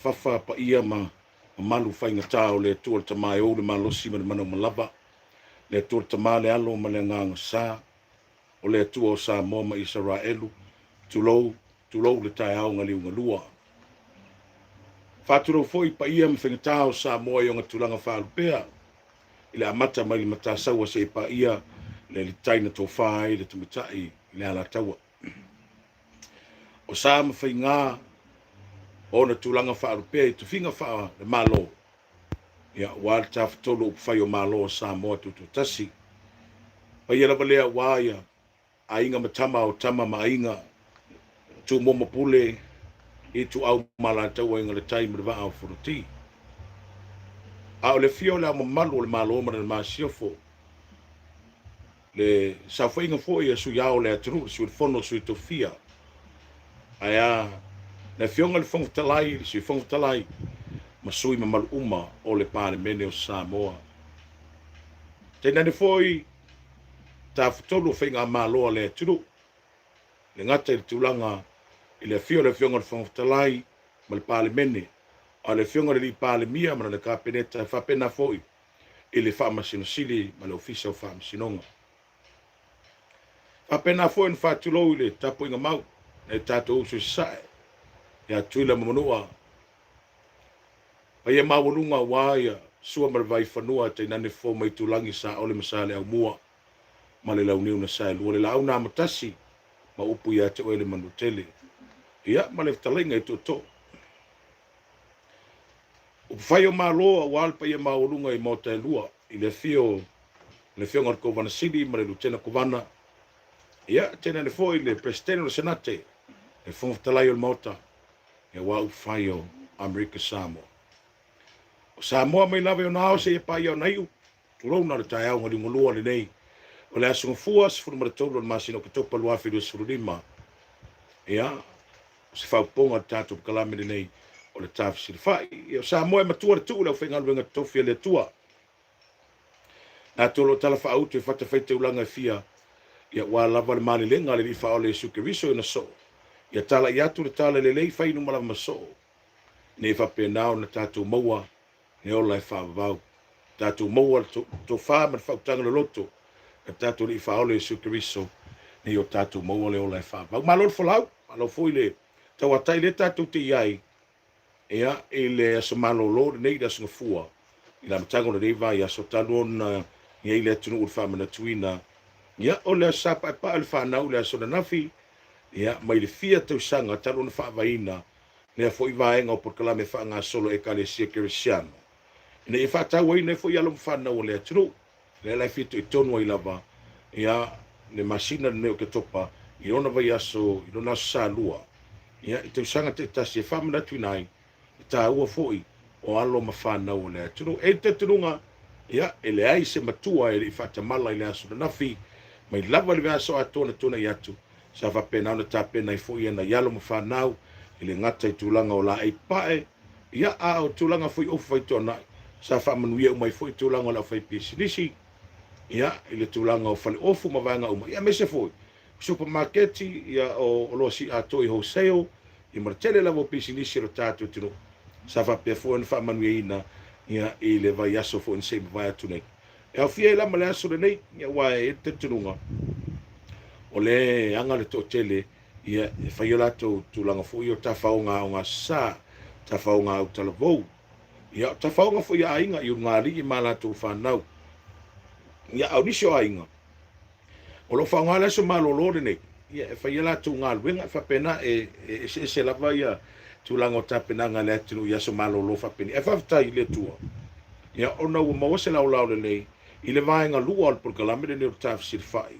Fafa paia ma mamalu faigata o le Atua le Tama e ou le malosi ma le manaumalava, le Atua le Tama le Alo ma le Agaga Sa, o le Atua o Samoa ma Isaraelu, tulou, tulou le taeao galiugalua. Faatulou foi paia ma faigata o Samoa i ona tulaga faalupea, i le amata mai le Matasaua seia paia le Alitai na tofa ai le tamaitai i le Alataua. O sa ma faiga o ona tulaga faalupea i tofiga faale-Malo, ia, aua le Tafatolu o Upufai o Malo o Samoa Tutoatasi. Paia lava lea aua ia aiga ma tama o tama ma aiga, Tumua ma Pule, Ituau ma Alataua, Aiga i le Tai ma le Vaa o Fonoti. A o le afio o Le Ao Mamalu o le Malo ma Lana Masiofo, le saofaiga foi a Sui Ao o le atunuu, le Sui o le Fono, Sui Tofia, ae a le Afioga i le Fofoga Fetalai, le Sui Fofoga Fetalai ma sui mamalu uma o le Palemene o Samoa. Tainane foi Tafatolu o Faigamalo a le atunuu, le gata i le tulaga i le afio o le Afioga i le Fofoga Fetalai ma le Palemene, a o le Afioga i le Alii Palemia ma lana Kapeneta, e faapena foi i le Faamasino Sili ma le Ofisa o Faamasinoga. Faapena foi ona faatulou i le tapuaiga mau a nai tatou uso i Sasae, ia Tutuila ma Manua, paia maualuga aua ia Sua ma le Vaifanua, tainane Fofo ma Itulagi, Saole ma Saleaaumua ma le Launiu na Saelua, le Laau na Amatasi ma upu ia te oe le Manuatele, ia ma le fetalaiga i Tootoo. Upufai o Malo aua le paia maualuga i Maota e lua, i le afio o le Afioga i le Kovana Sili ma le Lutena Kovana, ia, tainane foi le Peresetene o le Senate, le Fofoga Fetalai o le Maota, ia, aua upufai o Amerika Samoa. O Samoa mai lava i ona ao seia paia ona iu, tulouna le taeao galiugalua lenei o le Aso Gafua 13 o le masina o Oketopa 2025. Ia, o se faaupuga o le tatou polokalame lenei o le Tafesilafai. Ia, o Samoa e matua le tuu i le aufaigaluega totofi a le Atua. Latou o lo o tala faaautu i fatafaitaulaga e fia, ia aua lava le malelega a le Alii Faaola Iesu Keriso i ona soo. Ia talai atu le tala lelei fai i luma lava ma soo, ina ia faapena ona tatou maua le ola e faavavau. Tatou maua le tofa ma le faautaga loloto a le tatou Alii Faaola Iesu Keriso, ina ia o tatou maua le ola e faavavau. Malo le folau, malo foi le tauatai lea tatou te i ai, ia, i le aso malolo lenei, le aso Gafua, i le amataga o lenei vaiaso, talu ona i ai le atunuu i le faamanatuina, ia, o le aso Sa Paepae o le fanau, le aso ananafi, ia, mai le fia tausaga talu ona faavaeina lea foi vaega o polokalame faagasolo a Ekalesia Kerisiano, ina ia faatauaina ai foi alo ma fanau o le atunuu. Lea la e fitoitonu ai lava ia le masina lenei o Oketopa i lona vaiaso, i lona aso Sa lua, ia, i tausaga taitasi e faamanatuina ai le taua foi o alo ma fanau o le atunuu. E i ai le talitonuga, ia, e leai se matua e le i faatamala i le aso ananafi, mai lava i le vaiaso atoa na tuanai atu, sa faapena ona tapena ai foi ia nai alo ma fanau, e le gata i tulaga o laei pae, ia, a o tulaga foi o faitoanai, sa faamanuia uma ai foi tulaga o le aufaipisinisi, ia, i le tulaga o faleofu ma vaega uma, ia, aemaise foi supamaketi, ia, o oloa siiatoa i wholesale, ia, ma le tele lava o pisinisi o le tatou atunuu, sa faapea foi ona faamanuiaina, ia, i le vaiaso foi na se i mavae atu nei. E aofia ai la ma le aso lenei, ia, aua e i ai le talitonuga, o lea e aga le toatele, ia, e fai o latou tulaga foi o tafaoga aoga sa, tafaoga autalavou, ia, o tafaoga foi a aiga i ulugalii ma latou fanau. Ia, a o nisi o aiga, o lo o faaaoga le aso malolo lenei, ia, e fai ai latou galuega, e faapena, e eseese lava ia tulaga o tapenaga a le atunuu i aso malolo faapenei. Ae faafetai i le Atua, ia, ona ua maua se laolao lelei i le vaega lua o le polokalame lenei o le Tafesilafai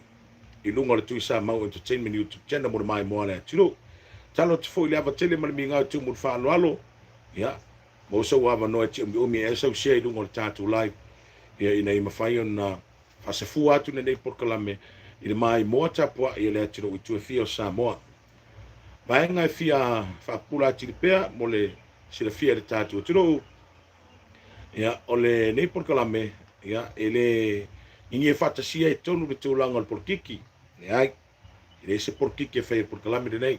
i luga o le Tui Samau Entertainment YouTube channel mo le maimoa a le atunuu. Tatalo atu foi i le ava tele ma le migao e tumu i le faaaloalo, ia, maua sou avanoa e tiumiumi ai sau share i luga o le tatou live, ia, ina ia mafai ona faasafua atu lenei polokalame i le maimoa tapuai a le atunuu i tua e fia o Samoa. Vaega e fia faapupula atili pea mo le silafia e le tatou atunuu, ia, o lenei polokalame, ia, e le gigie faatasia ai tonu le tulaga o le polokiki. Leai, e leai se polokiki e fai e polokalame lenei.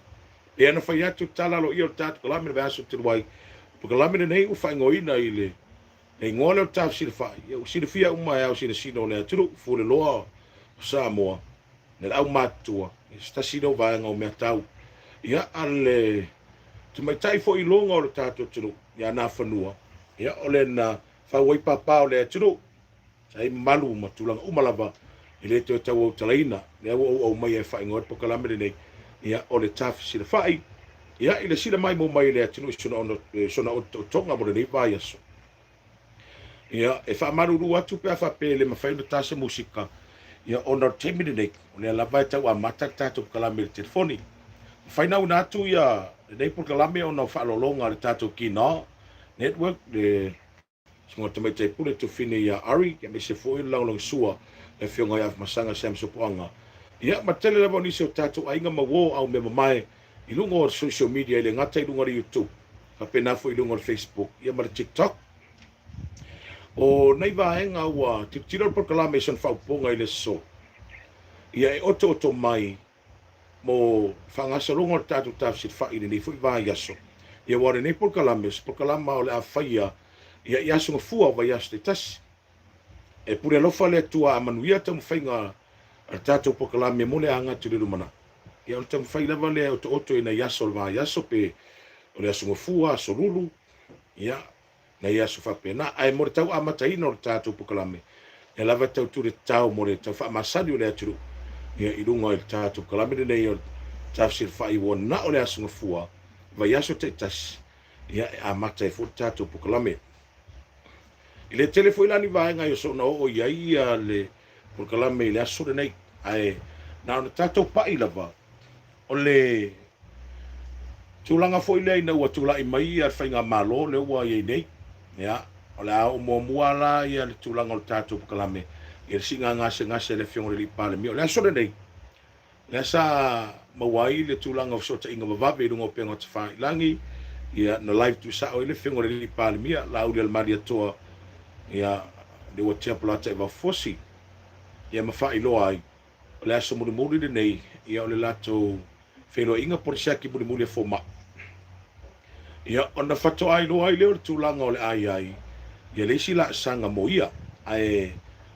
Pei ona fai atu le tala aloaia o le tatou kalame le vaiaso talu ai, Polokalame lenei ua faaigoaina i le igoa lea o le Tafesilafai, ia ua silafia uma e ao sinasina o le atunuu, Fuleloa o Samoa, le aumatutua, ia se tasi lea o vaega o mea tau. Ia, a le tamaitai foi iloga o le tatou atunuu, ia Nafanua, ia o le na fau ai papa o le atunuu, sa i mamalu ma tulaga uma lava e le toe tauautalaina. Lea ua ou aumaia e faaigoa ai le polokalame lenei, ia o le Tafesilafai, ia i le sila maimoa mai e le atunuu i sona otootoga mo lenei vaiaso. Ia, e faamalulu atu pe a faapea e le mafai ona ta se musika, ia ona o le taimi lenei, o lea lava e tau amata le tatou polokalame i le telefoni. Mafai ona auina atu ia lenei polokalame ona o faaaloaloga a le tatou Kina Network, le Susuga Tamaitai Pule Tufine ia Ari, aemaise foi o le lagolagasua le Afioga ia Afamasaga Sam Sopoaga. Ia, ma tele lava o nisi o tatou aiga ma uo au mea mamae i luga o social media, e le gata i luga o le YouTube, faapena foi i luga o le Facebook, ia ma le TikTok. O nei vaega ua tilotilo le polokalame i sona faaupuga i le aso, ia e otooto mai mo faagasologa o le tatou tafesilafai i lenei foi vaiaso. Ia aua o lenei polokalame, o se polokalama o le a faia ia i aso gafua o vaiaso taitasi. E pule alofa le Atua a manuia taumafaiga a le tatou polokalame mo le aga atu i le lumanai. Ia o le taumafai lava lea e otooto i nai aso o le vaiaso pe o le aso gafua, aso lulu, ia nai aso faapena. Ae mo le tau amataina o le tatou polokalame, ia lava e tau tule tatao mo le tau faamasani o le atunuu, ia i luga i le tatou polokalame lenei o le Tafesilafai ua na o le aso gafua, vaiaso taitasi, ia e amata ai foi le tatou polokalame. E le tele foi la ni vaega e soona oo i ai ia le polokalame i le aso lenei, ae na ona tatou pai lava o le tulaga foi lea ina ua tulai mai ia le faigamalo lea ua i ai nei. Ia, o le a oo muamua la ia le tulaga o le tatou polokalame i le siiga gasegase a le Afioga i le Alii Palemia. O le aso lenei, lea sa maua ai le tulaga o fesootaiga vavave i luga o upega o tafailagi, ia na live tuusao ai le Afioga i le Alii Palemia, Laaulialemalietoa, ia Leuatea Polataivao Fosi, ia ma faailoa ai o le aso mulimuli lenei, ia o le latou feiloaiga po o le siaki mulimuli a fomai. Ia ona faatoa iloa ai lea o le tulaga o le a i ai ia le isi laasaga mo ia. Ae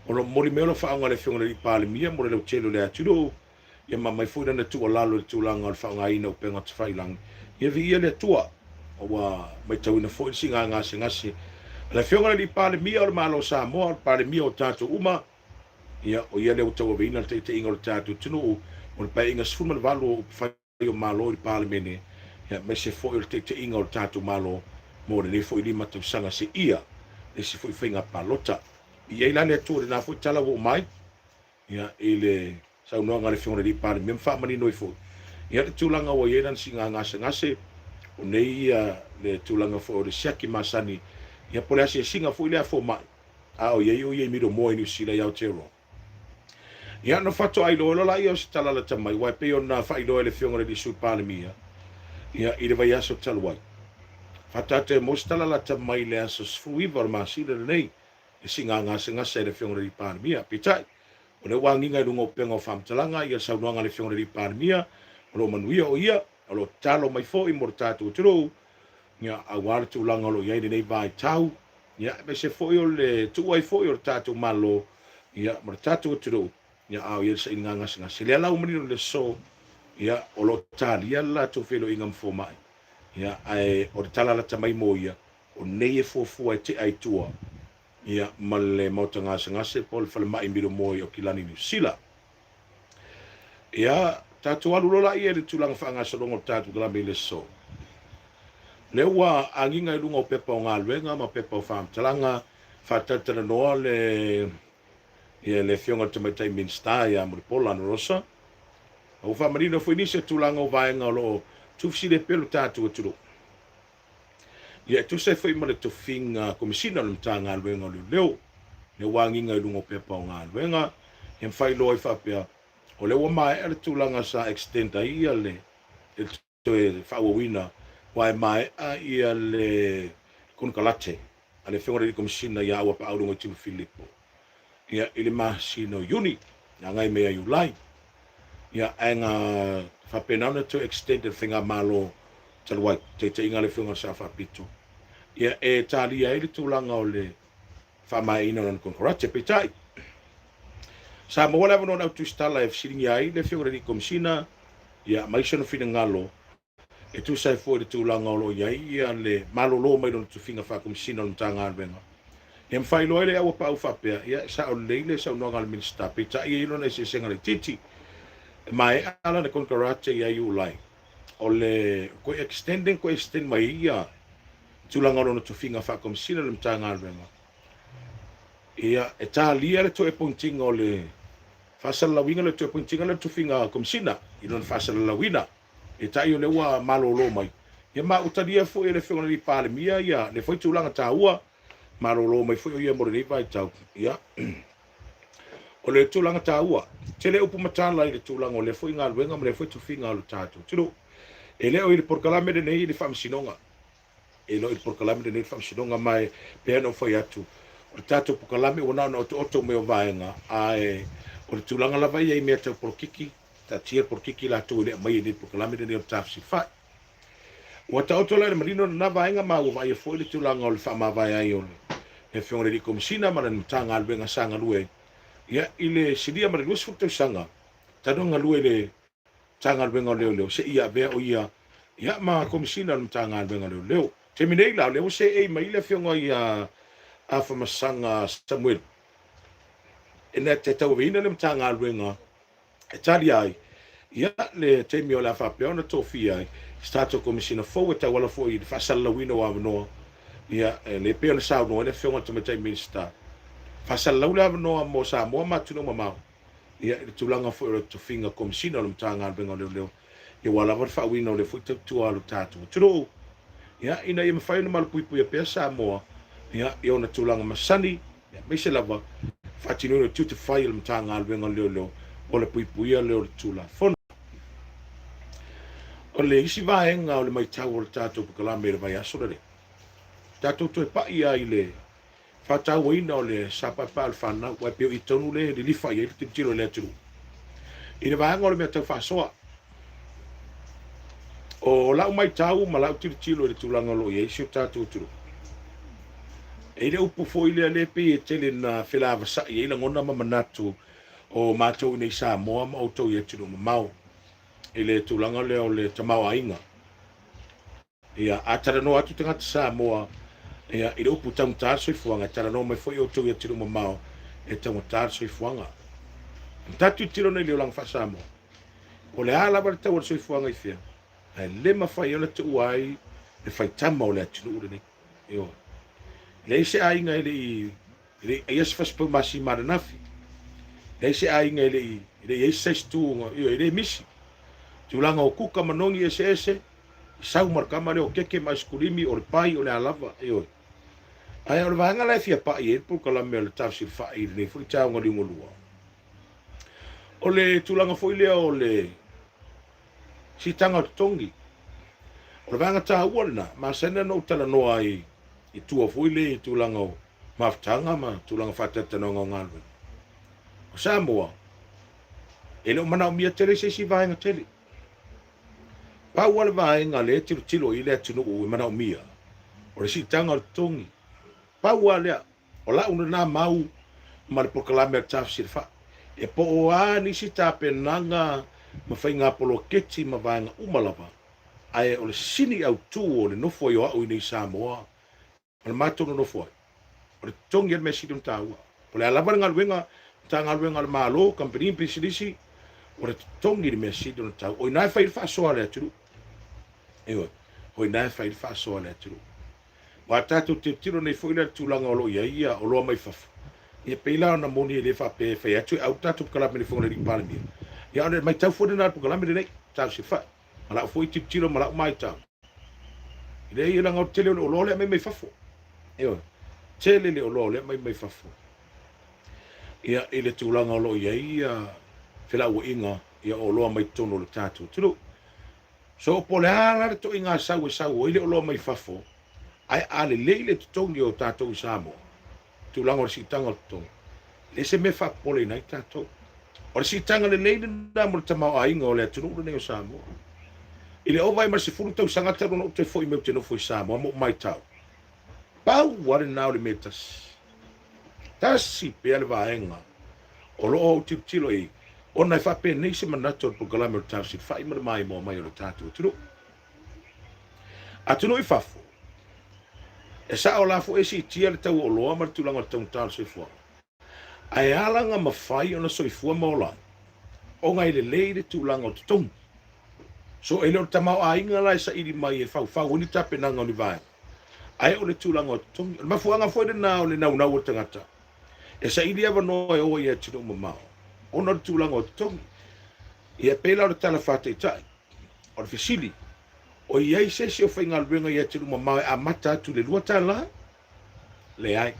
o lo o momoli mai o lau faaaoga a le Afioga i le Alii Palemia mo le lautele o le atunuu, ia ma aumai foi lana tuualalo i le tulaga o le faaaogaina o upega tafailagi. Ia viia le Atua, ua maitauina foi le siiga gasegase a le Afioga i le Alii Palemia o le Malo o Samoa, o le Palemia o tatou uma. Ia, o ia lea ua tauaveina le taitaiga o le tatou atunuu mo le Paeaiga 18 o upufai o Malo i le Palemene, ia, aemaise foi o le taitaiga o le tatou Malo mo lenei foi 5 tausaga seia le isi foi faiga palota. I ai la le Atua i lena foi tala ua oo mai, ia, i le saunoaga a le Afioga i le Alii Palemia ma faamanino ai foi, ia, le tulaga ua i ai lana siiga gasegase, o nei ia le tulaga foi o le siaki masani, ia, po o le asiasiga foi lea a fomai, a o i ai o ia i Miromoa i Niu Sila i Aotearoa. Ia, na faatoa iloa loa lea o se tala lata mai, aua e pei ona faailoa e le Afioga i le Alii Sui Palemia, ia, i le vaiaso talu ai. Faatoa toe maua se tala lata mai i le aso 19 o le masina lenei, e siiga gasegase ai le Afioga i le Alii Palemia. Peitai, o lea ua agiga i luga o upega o faamatalaga ia le saunoaga a le Afioga i le Alii Palemia, o lo o manuia o ia, o lo o tatalo mai foi mo le tatou atunuu, ia, aua le tulaga o lo o i ai lenei vaitau, ia, aemaise foi o le tuu ai foi o le tatou Malo, ia, ma le tatou atunuu, ia, a o i ai le sailiga gasegase. Lea la ua manino i le aso, ia, o lo o talia le latou feiloaiga ma fomai, ia, ae o le tala lata mai mo ia, o nei e fuafua e tea i tua, ia, ma le maota gasegase po o le falemai Miromoa i Okilani, Niu Sila. Ia, tatou alu loa laia i le tulaga faagasologa o le tatou kalame i le aso. Lea ua agiga i luga o pepa o galuega ma pepa o faamatalaga, faatalatalanoa le ia le Afioga i le Tamaitai Minisita ia Mulipola Anarosa. Ua faamanino foi nisi o tulaga o vaega o lo o tuufesili ai pea lo tatou atunuu. Ia e tusa ai foi ma le tofiga Komesina o le Matagaluega o Leoleo, lea ua agiga i luga o pepa o galuega, ia ma faailoa ai faapea, o lea ua maea le tulaga sa extend ai ia le toe faaauauina, aua e maea ia le konekarate a le Afioga i le Alii Komesina ia Auapaau Legoitino Filipo ia i le masina o Iuni, agai mai ia Iulai. Ia, ae na faapena ona toe extend e le Faigamalo talu ai, taitaiga a le Afioga i le Sao Faapito. Ia, e talia ai le tulaga o le faamaeaina o lana konekarate. Peitai, sa maua le avanoa o le au tusitala e fesiligia ai le Afioga i le Alii Komesina, ia, ma isi ona finagalo e tusa ai foi i le tulaga o lo o i ai ia le malolo mai lona tofiga faakomesina o le Matagaluega. Ia ma faailoa ai le auapaau faapea, ia e sao lelei le saunoaga a le Minisita, peitai e i ai lona eseesega laitiiti. E maea lana konekarate ia Iulai, o le toe extend toe extend mai ai ia tulaga o lona tofiga faakomesina o le Matagaluega. Ia, e talia le toe appoint-iga o le faasalalauina o le toe appoint-iga o le tofiga komesina i lona faasalalauina. Peitai o lea ua malolo mai. Ia ma ua talia foi e le Afioga i le Palemia ia lea foi tulaga taua, malolo mai foi o ia mo lenei vaitau. Ia, o le tulaga taua, tele upu ma tala i le tulaga o lea foi galuega ma lea foi tofiga o le tatou atunuu. E le o i le polokalame lenei i le Faamasinoga. E le o i le polokalame lenei i le Faamasinoga, ma e pei ona ou fai atu, o le tatou polokalame ua na ona otooto mai o vaega, ae o le tulaga lava ia i mea tau polokiki, taatia le polokiki latou e le aumaia i lenei polokalame lenei o le tafesilafai. Ua taoto la i le manino lena vaega ma ua vaaia foi le tulaga o le faamavae ai o le Afioga i le Alii Komesina ma lana Matagaluega sa galue ai, ia, i le silia ma le 20 tausaga talu ona galue i le Matagaluega o Leoleo seia avea o ia, ia, ma Komesina o le Matagaluega o Leoleo. Taimi nei la, o lea ua seei mai le Afioga ia Afamasaga Samuelu e na te tauaveina le Matagaluega e talia ai ia le taimi o le a faapea ona tofia ai se tatou Komesina fou e tauala foi i le faasalalauina o avanoa, ia, e le pei ona saunoa ai le Afioga i le Tamaitai Minisita, faasalalau le avanoa mo Samoa ma atunuu mamao, ia, i le tulaga foi o le tofiga Komesina o le Matagaluega o Leoleo, ia ua lava le faauiina o lea foi tautua a lo tatou atunuu, ia, ina ia mafai ona malupuipuia pea Samoa, ia, i ona tulaga masani, aemaise lava faatinoina o tiute fai o le Matagaluega o Leoleo o le puipuia lea o le Tulafono. O le isi vaega o le maitau o le tatou polokalame i le vaiaso lenei, tatou toe pai ai i le faatauaina o le sapaepaa o le fanau, aua e pei o i tonu lea e lilifa i ai le tilotilo i le atunuu i le vaega o le mea tau faasoa. O lau maitau ma lau tilotilo i le tulaga o lo o i ai si o tatou atunuu, e i le upu foi lea lea pei e tele na felavasai ai lagona ma manatu o matou i nei Samoa ma outou i atunuu mamao i le tulaga lea o le tamaoaiga. Ia, a talanoa atu tagata Samoa, ia, i le upu taugata le soifuaga, e talanoa mai foi outou i atunuu mamao e taugata le soifuaga. Na tatou tilotilo nei i le olaga faa-Samoa, o le a lava le tau o le soifuaga i fea, ae le mafai ona tuua ai le faitama o le atunuu lenei. Ioe. E leai se aiga e le i E le i aia se fasipau masima ananafi. Leai se aiga e le i e le i ai se size tu, ioe, e le misi. Tulaga o kuka ma nongi eseese, i sau ma le kama lea o keke ma aisikulimi, o le pai, o le a lava, ioe. Ae o le vaega la e fia pai ai le polokalame o le tafesilafai i lenei foi taeao liugalua, o le tulaga foi lea o le siitaga o totogi. O le vaega taua lena, masani ona ou talanoa ai i tua foi lea i tulaga o mafutaga ma tulaga faatalatalanoaga o galuega. O Samoa, e le o manaomia tele se isi vaega tele. Pau lava le vaega lea e tilotilo i ai le atunuu e manaomia, o le siitaga o le totogi. Pau lava lea, o lau lena mau ma le polokalame a le Tafesilafai. E po o a nisi tapenaga ma faiga poloketi ma vaega uma lava, ae o le sini autu o le nofo ai o au i nei Samoa, O le matou nonofo ai, o le totogi le mea sili ona taua. O le a lava le galuega, Matagaluega a le Malo, kamupani ma pisinisi, o le totogi le mea sili ona taua. O i ina e fai ai le faasoa a le atunuu. Ioe, o i ina e fai ai le faasoa a le atunuu. Aua tatou tilotilo nei foi la i le tulaga o lo o i ai ia oloa mai fafo, ia pei la ona moni e le faapea e fai atu e au le tatou polokalame i le Fofoga o le Alii Palemia. Ia o le maitau foi lena i le polokalame lenei, talosia fai, ma lau foi tilotilo ma lau maitau. E leai, leaga o le tele o le oloa lea aumai mai fafo. Ioe. Tele le oloa lea aumai mai fafo. Ia, i le tulaga o lo o i ai ia felauaiga ia o oloa mai totonu o le tatou atunuu. So, po o le a la le toaiga sau e sau ai le oloa mai fafo, ae a lelei le totogi o tatou i Samoa, tulaga o le siitaga o le totogi, e leai se mea e faapopoleina ai tatou. O le siitaga lelei lena mo le tamaoaiga o le atunuu lenei o Samoa. I le ova ai ma le 10 tausaga talu ona ou toe foi mai ou te nofo i Samoa ma ou maitau, Pau lava lena o le mea e tasi. Tasi pea le vaega o lo o ou tilotilo i ai, ona e faapenei se manatu o le polokalame o le tausilafai ma le maimoa mai o le tatou atunuu. Atunuu i fafo, e sao la foi e siitia le tau o oloa ma le tulaga o le taugata o le soifuaga, ae ala ona mafai ona soifua ma ola ai, ona e lelei le tulaga o totogi. So e le o le tamaoaiga la e saili mai e faufau ai ni tapenaga o ni vaega, ae o le tulaga o totogi. O le mafuaaga foi lena o le naunau o le tagata e saili avanoa e o ai i atunuu mamao, ona o le tulaga o totogi. Ia e pei la o le tala faataitai, o le fesili, o i ai se isi o faigaluega i atunuu mamao e amata atu i le $2? Leai.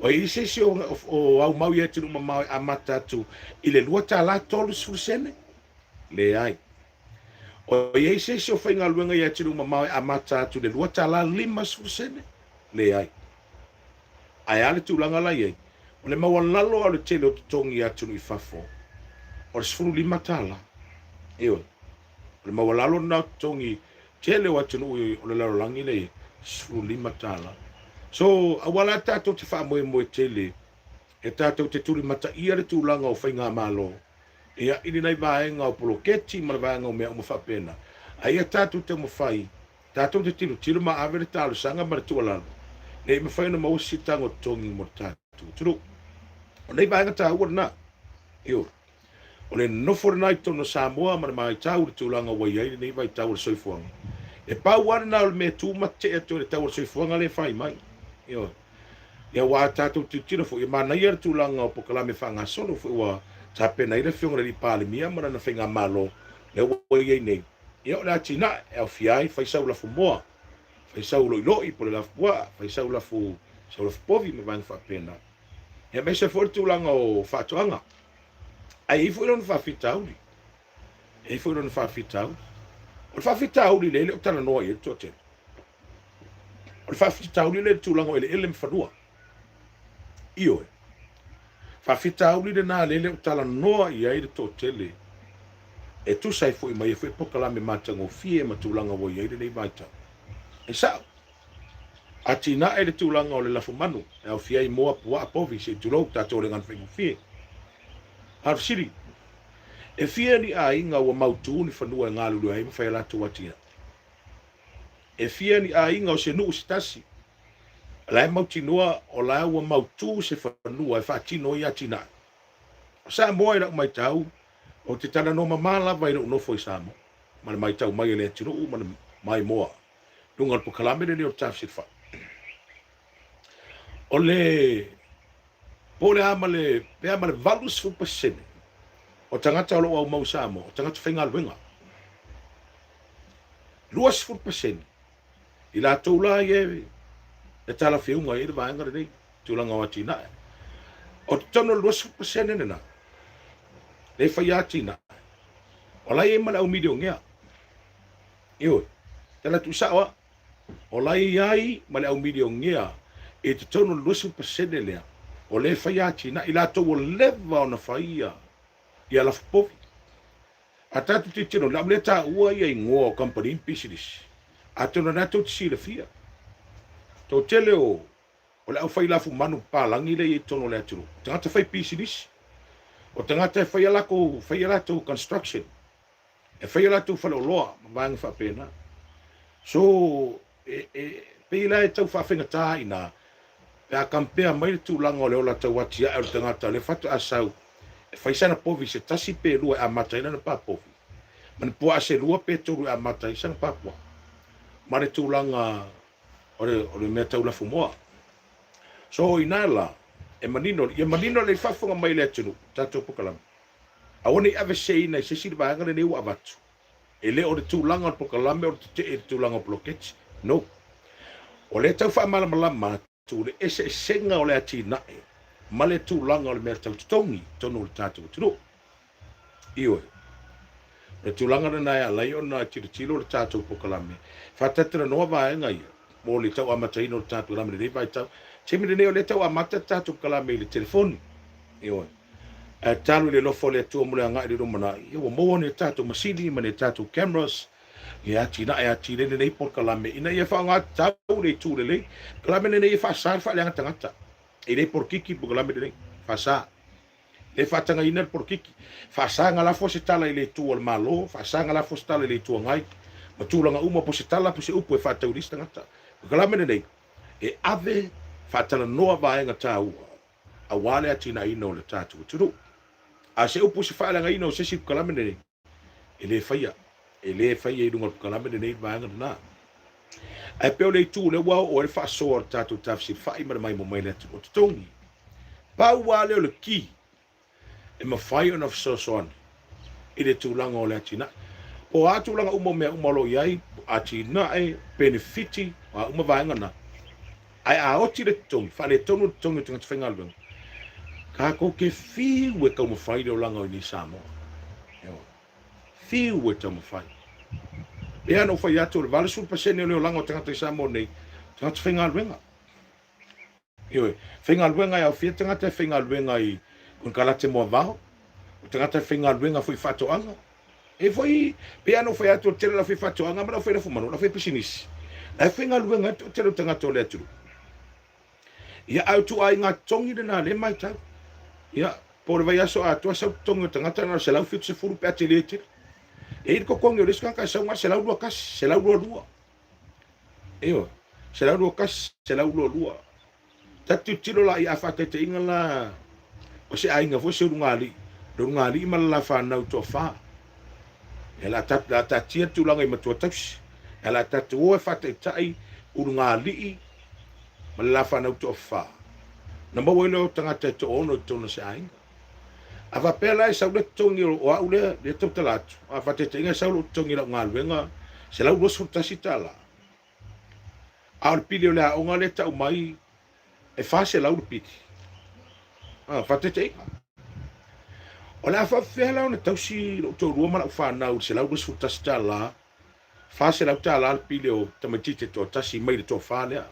O i ai se isi o aumau i atunuu mamao e amata atu i le $2.30? Leai. O i ai se isi o faigaluega i atunuu mamao e amata atu i le $2.50? Leai. Ae a le tulaga la i ai? O le maualalo lava o le tele o totogi i atunuu i fafo, o le $15. Ioe. O le maualalo lena o totogi tele o atunuu o le lalolagi lea i ai, $15. So, aua la tatou te faamoemoe tele e tatou te tulimataia le tulaga o faigamalo ia i lenei vaega o poloketi ma le vaega o mea uma faapena. A ia tatou taumafai tatou te tilotilo ma ave le talosaga ma le tuualalo ina ia mafai ona maua se siitaga o totogi mo le tatou atunuu. O lenei vaega taua lena. Ioe. O le nofo lena i totonu o Samoa ma le matau i le tulaga ua i ai lenei vaitau o le soifuaga. E pau lava lena o le mea e tu ma tetee atu ai le tau o le soifuaga lea e fai mai. Ioe. Ia aua a tatou tilotilo foi, e manaia le tulaga o polokalame faagasolo foi ua tapena ai le Afioga i le Alii Palemia ma lana faigamalo lea ua i ai nei. Ia o le atinae e aofia ai, fai sau lafu moa, fai sau loiloi po o le lafu puaa, fai sau lafu, sau lafu povi ma vaega faapena. Ia aemaise foi le tulaga o faatoaga. Ae i ai foi lona faafitauli. E i ai foi lona faafitauli. O le faafitauli lea e le o talanoa i ai le toatele. O le faafitauli lea i le tulaga o eleele ma fanua. Ioe. Faafitauli lena lea e le o talanoa i ai le toatele e tusa ai foi ma ia foi polokalame matagofie ma tulaga ua i ai lenei vaitau. E sao, atinae le tulaga o le lafumanu e aofia ai moa, puaa, povi, se i tulou, tatou le gana faigofie. A o le fesili, e fia ni aiga ua mautu ni fanua e galulue ai ma fai a latou atinae? E fia ni aiga o se nuu se tasi o la e mautinoa o la ua mautu se fanua e faatino ai atinae? O Samoa i lau maitau, ou te talanoa mama lava i lou nofo i Samoa ma le maitau mai a le atunuu ma le maimoa luga o le polokalame lenei o le Tafsilafai. O le po o le a ma le pe a ma le 80% o tagata o lo o aumau i Samoa, o tagata faigaluega. 20% i latou la ia e talafeauga i ai le vaega lenei, tulaga o atinae. O totonu o le 20% lena, lea e faia atinae, o la e i ai ma le au milionea. Ioe, tala tuusao lava. O la e i ai ma le au milionea i totonu o le 20% lea, o lea e faia atinae, i latou ua leva ona faia ia lafupovi. A tatou tilotilo, o le a ou le taua ia igoa o kamupani ma pisinisi, atonu o lena tou te silafia. Toatele o o le aufai lafumanu papalagi lea e i ai i totonu o le atunuu, o tagata fai pisinisi, o tagata e fai a latou, fai a latou construction, e fai a latou faleoloa ma vaega faapena. So, e, e, pei la e tau faafaigata i ina, pe a compare mai le tulaga o le ola tau atiae o le tagata o lea faatoa sau e fai sana povi se tasi pe lua e amata ai lana pā povi, ma ni puaa se lua pe tolu e amata ai sana pā puaa, ma le tulaga o le, o le mea tau lafumoa. So, inā la, e manino, ia manino lelei faafofoga mai le atunuu, tatou polokalame. Aua ne i aveseina i se isi le vaega lenei ua avatu. E le o le tulaga o le polokalame o le tetee i le tulaga o poloketi. No. O lea e tau faamalamalama atu le eseesega o le atinae ma le tulaga o le mea tau totogi i totonu o le tatou atunuu. Ioe. O le tulaga lena e ala ai ona tilotilo le tatou polokalame. Faatalatalanoa vaega ia mo le tau amataina o le tatou polokalame i lenei vaitau. Taimi lenei o lea e tau amata le tatou polokalame i le telefoni. Ioe. Ae tatalo i le alofa o le Atua mo le agai i le lumanai, ia ua maua ni a tatou masini ma ni a tatou cameras. Ia atinae atili ai lenei polokalame ina ia faaaoga tatau le itu lelei. Polokalame lenei e faasa le faaleaga tagata. E le polokiki polokalame lenei, faasa. Le faatagaina le polokiki. Faasa na lafo se tala i le itu a le Malo, faasa na lafo se tala i le Itu Agai, ma tulaga uma po o se tala po o se upu e faatau i le isi tagata. Polokalame lenei e ave faatalanoa vaega taua aua le atinaeina o le tatou atunuu. A se upu se faaleagaina o se isi polokalame lenei, e le faia, e le faia i luga o le polokalame lenei le vaega lena. Ae pei o le itu lea ua oo ai le faasoa o le tatou tafesilafai ma le maimoa mai le atunuu o totogi. Pau lava lea o le ki e mafai ona fesoasoani i le tulaga o le atinae. Po o a tulaga uma o mea uma o lo o i ai, atinae, penefiti, o a uma vaega na. Ae a oti le totogi, faaletonu le totogi o tagata faigaluega, tatou te fiu e taumafai le olaga o inei Samoa. Ewa. Fiu e taumafai. Pei lava ona ou fai atu, o le 80% o le olaga o tagata i Samoa nei, tagata faigaluega. Ioe, faigaluega e aofia tagata e faigaluega i konekarate moavao, o tagata e faigaluega foi i faatoaga. E foi, pei lava ona ou fai atu, o le tele o le aufaifaatoaga ma le aufailafumanu, o le aufaipisinisi, la e faigaluega ai le toatele o tagata o le atunuu. Ia, a o ituaiga totogi lena lea e matau. Ia, po o le vaiaso atoa sau totogi o tagata na o le 170 pe a tele tele. E i ai le totogi o le isi tagata e sau na o le 121, 122. Ioe, 121, 122. Ta tilotilo la i a faataitaiga la o se aiga foi se ulugalii, le ulugalii ma le la fanau toafa. Ia la ta la taatia le tulaga i matua tausi. Ia la tatou o e faataitai ulugalii ma le la fanau toafa. Na maua ai lea o tagata e toaono i totonu o se aiga. A faapea la e sau le totogi o au lea, lea tautala atu, a faataitaiga e sau lou totogi i lau galuega $121, a o le pili o le aoga lea e tau mai e $400 le pili. A faataitaiga. O le a faapefea la ona tausi lou toalua ma lau fanau i le $121, $400 le pili o tamaitiiti e toatasi mai le toafa lea.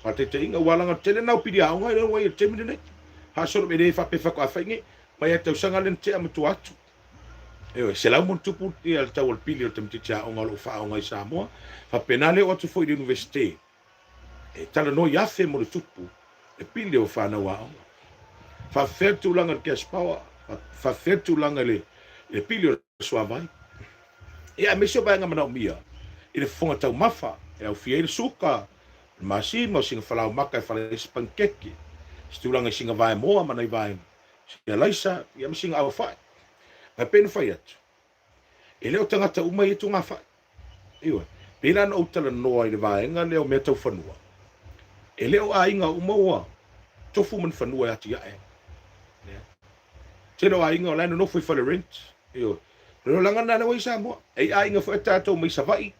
Faataitaiga, ua laga tele na o pili aoga lea ua i le taimi lenei. Faasolo e le faapea faatoa fai nei, mai lava i tausaga lea na tea ma tua atu. Ioe, 100+ ia le tau o le pili o le tamaitiiti aoga o lo o faaaoga i Samoa. Faapena le oo atu foi i le Iunivesite, e talanoa i afe ma le tupu le pili o fanau aoga. Faafefea le tulaga i le cash power, faafefea le tulaga i le pili o le suavai. Ia aemaise o vaega manaomia i le fofoga taumafa e aufia ai le suka, le masima, o sina falaomaka e fala ai se panikeke, se tulaga i sina vaemoa ma nai vaega, sina alaisa, ia ma sina aofai. Ae pei ona fai atu, e le o tagata uma ia tugafai. Ioe. Pei la ona ou talanoa i le vaega lea o mea tau fanua, e le o aiga uma ua tofu ma ni fanua e atiae ai. Tele o aiga o la e nonofo i fale rent. Ioe. O le olaga lena lea ua i Samoa. E i aiga foi a tatou mai Savaii,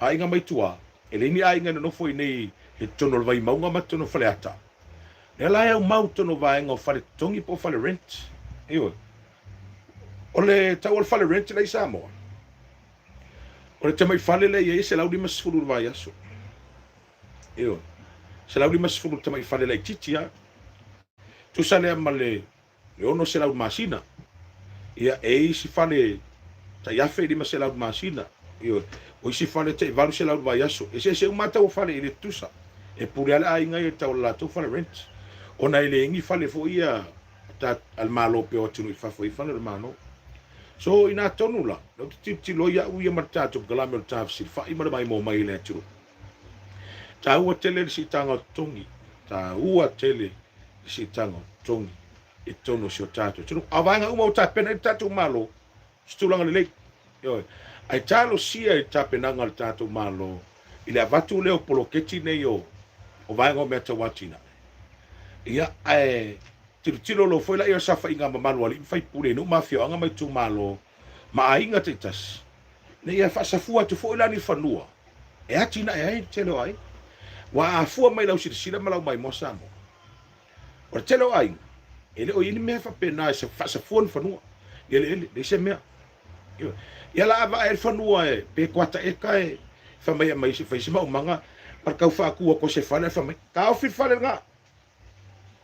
aiga mai tua, e leai ni aiga e nonofo i inei i totonu o le Vaimauga ma totonu o Faleata. Lea la e aumau totonu o vaega o fale totogi po o fale rent. Ioe. O le tau o le fale rent la i Samoa, o le tamai fale lea e i ai e $150 i le vaiaso. Ioe. $150 le tamai fale laitiiti lava. Tusa lea ma le $600 i le masina. Ia, e i ai isi fale tai $1,500 i le masina. Ioe. O isi fale tai $800 i le vaiaso. E eseese uma lava tau o fale e le tutusa. E pule lava le aiga ia i le tau o le latou fale rent. Ona e leai ni fale foi ia a le Malo pe o atunuu i fafo i fale o le Malo. So, inā tonu la, lea ou te tilotilo ai au ia ma le tatou polokalame o le tafesilafai ma le maimoa mai i le atunuu. Taua tele le siitaga o totogi, taua tele le siitaga o totogi i totonu o si o tatou atunuu. A o vaega uma ua tapena i le tatou Malo, se tulaga lelei. Ioe. Ae talosia i tapenaga a le tatou Malo i le avatu lea o poloketi nei o vaega o mea tau atinae. Ia, ae tilotilo loa foi laia o saofaiga mamalu a alii ma faipule i nuu ma afioaga ma itumalo ma aiga taitasi, ina ia faasafua atu foi la ni fanua e atinae ai le tele o aiga. Ua afua mai lau silasila ma lau maimoa Samoa. O le tele o aiga, e le o i ai ni mea faapena e faasafua ni fanua i eleele, leai se mea. Ia la a vaai le fanua e pe kuata eka e fai mai aumai se fai se maumaga ma le tau faatu atu o se fale ae fai mai, taofi le fale lena.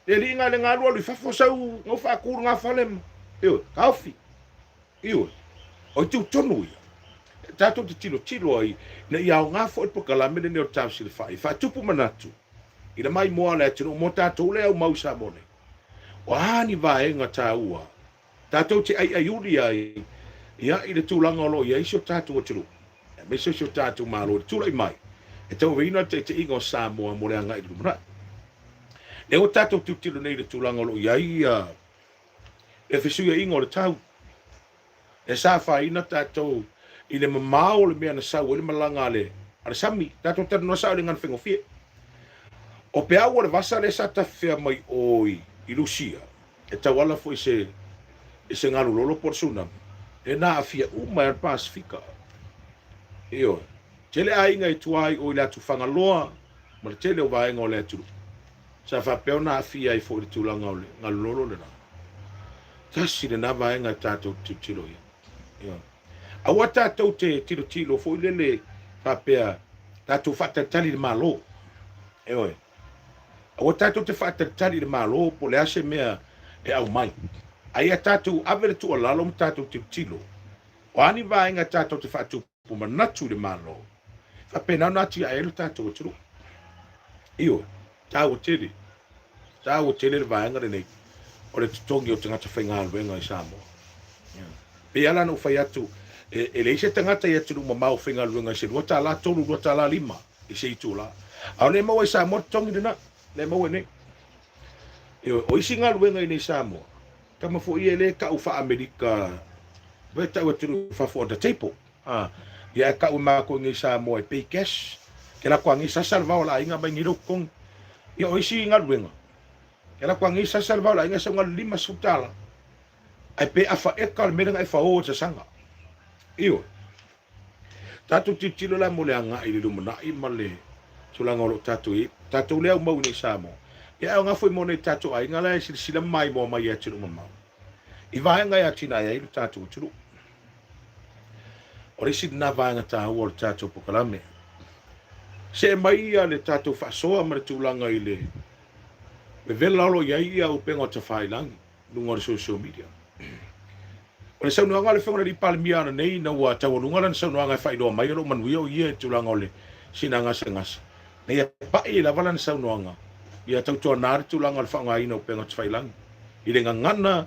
Le alii na le galu alu i fafo sau gau faatu lena fale ma, ioe, taofi. Ioe, o itu tonu ia. Tatou te tilotilo ai ina ia aoga foi le polokalame lenei o le Tafesilafai e faatupu manatu i le maimoa a le atunuu mo tatou le aumau i Samoa nei. O a ni vaega taua tatou te aiaiuli ai ia i le tulaga o lo o i ai si o tatou atunuu, aemaise o si o tatou Malo i le tulai mai e tauaveina le taitaiga o Samoa mo le agai i le lumanai. Lea ua tatou tilotilo nei i le tulaga o lo o i ai ia le fesuiaiga o le tau, e sa afaina tatou i le mamao o le mea na sau ai le malaga a le, a le sami. Tatou talanoa sao i le gagana faigofie. O peau o le vasa lea sa tafefea mai o i, i Lusia, e tauala foi i se, i se galu lolo po o le tsunami, e na aafia uma ai le Pasefika. Ioe. Tele aiga i tua i o i le atu Fagaloa ma le tele o vaega o le atunuu. Sa faapea ona aafia ai foi i le tulaga o le galu lolo lena. Tasi lena vaega e tatou te tilotilo i ai. Ioe. Aua tatou te tilotilo foi lele faapea tatou faatalitali i le Malo. Ioe. Aua tatou te faatalitali i le Malo po o le a se mea e aumai. A ia tatou ave le tuualalo ma tatou tilotilo, o a ni vaega tatou te faatupu manatu i le Malo, e faapena ona atiae ai lo tatou atunuu. Ioe, taua tele, taua tele le vaega lenei o le totogi o tagata faigaluega i Samoa. E pei lava la ona ou fai atu, e, e leai se tagata i atunuu mamao faigaluega i se $2, 3, $2 5 i se itula. A o lea e maua i Samoa le totogi lena, lea e maua i nei. Ioe, o isi galuega i nei Samoa, tama foi ia e le tau faa-Amerika, e tau atunuu i fafo on the table. Ah, ia e tau e matou i nei Samoa e pay cash. Ke la koa nei sasa le vao la aiga mai nei lou totogi. Ia o isi galuega, ke la koa nei sasa le vao la aiga sau galu $50. Ai pe afa eka le mea lena e fao e sasaga. Ioe. Tatou tilotilo la mo le agai i le lumanai ma le tulaga o lo o tatou i ai. Tatou lea aumau i nei Samoa. Ia e aoga foi mo nei tatou aiga la e silasila maimoa mai i atunuu mamao i vaega e atinae ai lo tatou atunuu. O le isi lena vaega taua o le tatou polokalame. See mai ia le tatou faasoa ma le tulaga i le vevela o lo o i ai ia upega o tafailagi luga o le social media. O le saunoaga a le Afioga i le Palemia ananei ina ua taualuga lana saunoaga e faailoa mai o lo o manuia o ia i le tulaga o le sina gasegase, na ia pai lava lana saunoaga ia tautuana le tulaga o le faaaogaina o upega tafailagi i le gagana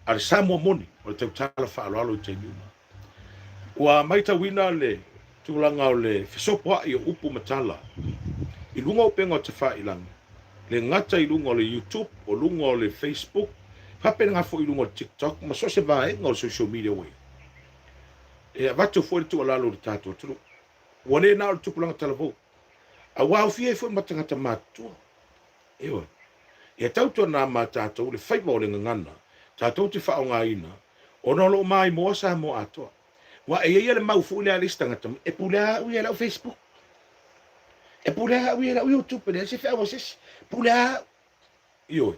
a le Samoa moni o le tautala faaaloalo i taimi uma. Ua matauina le tulaga o le fesopoai o upu ma tala i luga o upega o tafailagi, le gata i luga o le YouTube, o luga o le Facebook, faapena foi i luga o le TikTok ma so o se vaega o le social media ua i ai. E avatu foi le tuualalo i le tatou atunuu, ua le na o le tupulaga talavou, a ua aofia ai foi ma tagata matutua. Ioe. Ia tautuana ma tatou le faiva o le gagana tatou te faaaogaina ona o lo o maimoa Samoa atoa. Aua e i ai ia le mau foi lea a le isi tagata, e pule lava au ia i lau Facebook, e pule lava au ia i lau YouTube, e leai se feau a se isi, pule lava au. Ioe.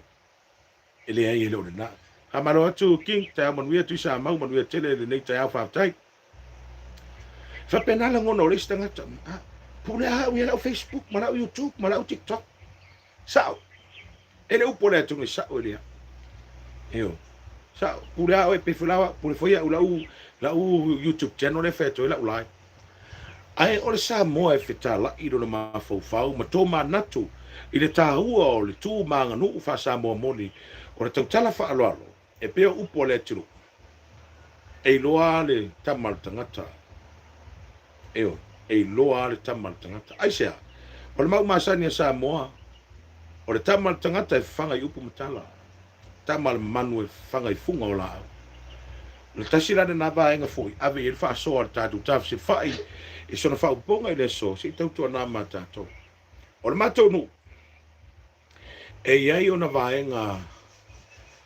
E leai, e le o lena. Faamalo atu King, taeao manuia Tuisamau, manuia tele lenei taeao, faafetai. Faapena lagona o le isi tagata, ah, pule lava au ia lau Facebook ma lau YouTube ma lau TikTok. Sao. E le upu o le atunuu e sao e lea. Io. Sao, pule lava oe pe fulawa, pule foi au lau lau YouTube channel le fai atu ai lau live. Ae o le Samoa e fetalai i lona mafaufau ma tomanatu i le taua o le tu ma aganuu faa-Samoa moni o le tautala faaaloalo E pei o upu a le atunuu, e iloa lava le tama a le tagata. Ioe, e iloa lava le tama a le tagata. Aisea? O le mau masani a Samoa, o le tama a le tagata e fafaga i upu ma tala, tama a le manu e fafaga i fuga o laau. O le tasi la lena vaega foi, ave i ai le faasoa a le tatou tafesilafai i sona faaupuga i le aso, se i tautuana ma tatou. O le matou nuu, E i ai ona vaega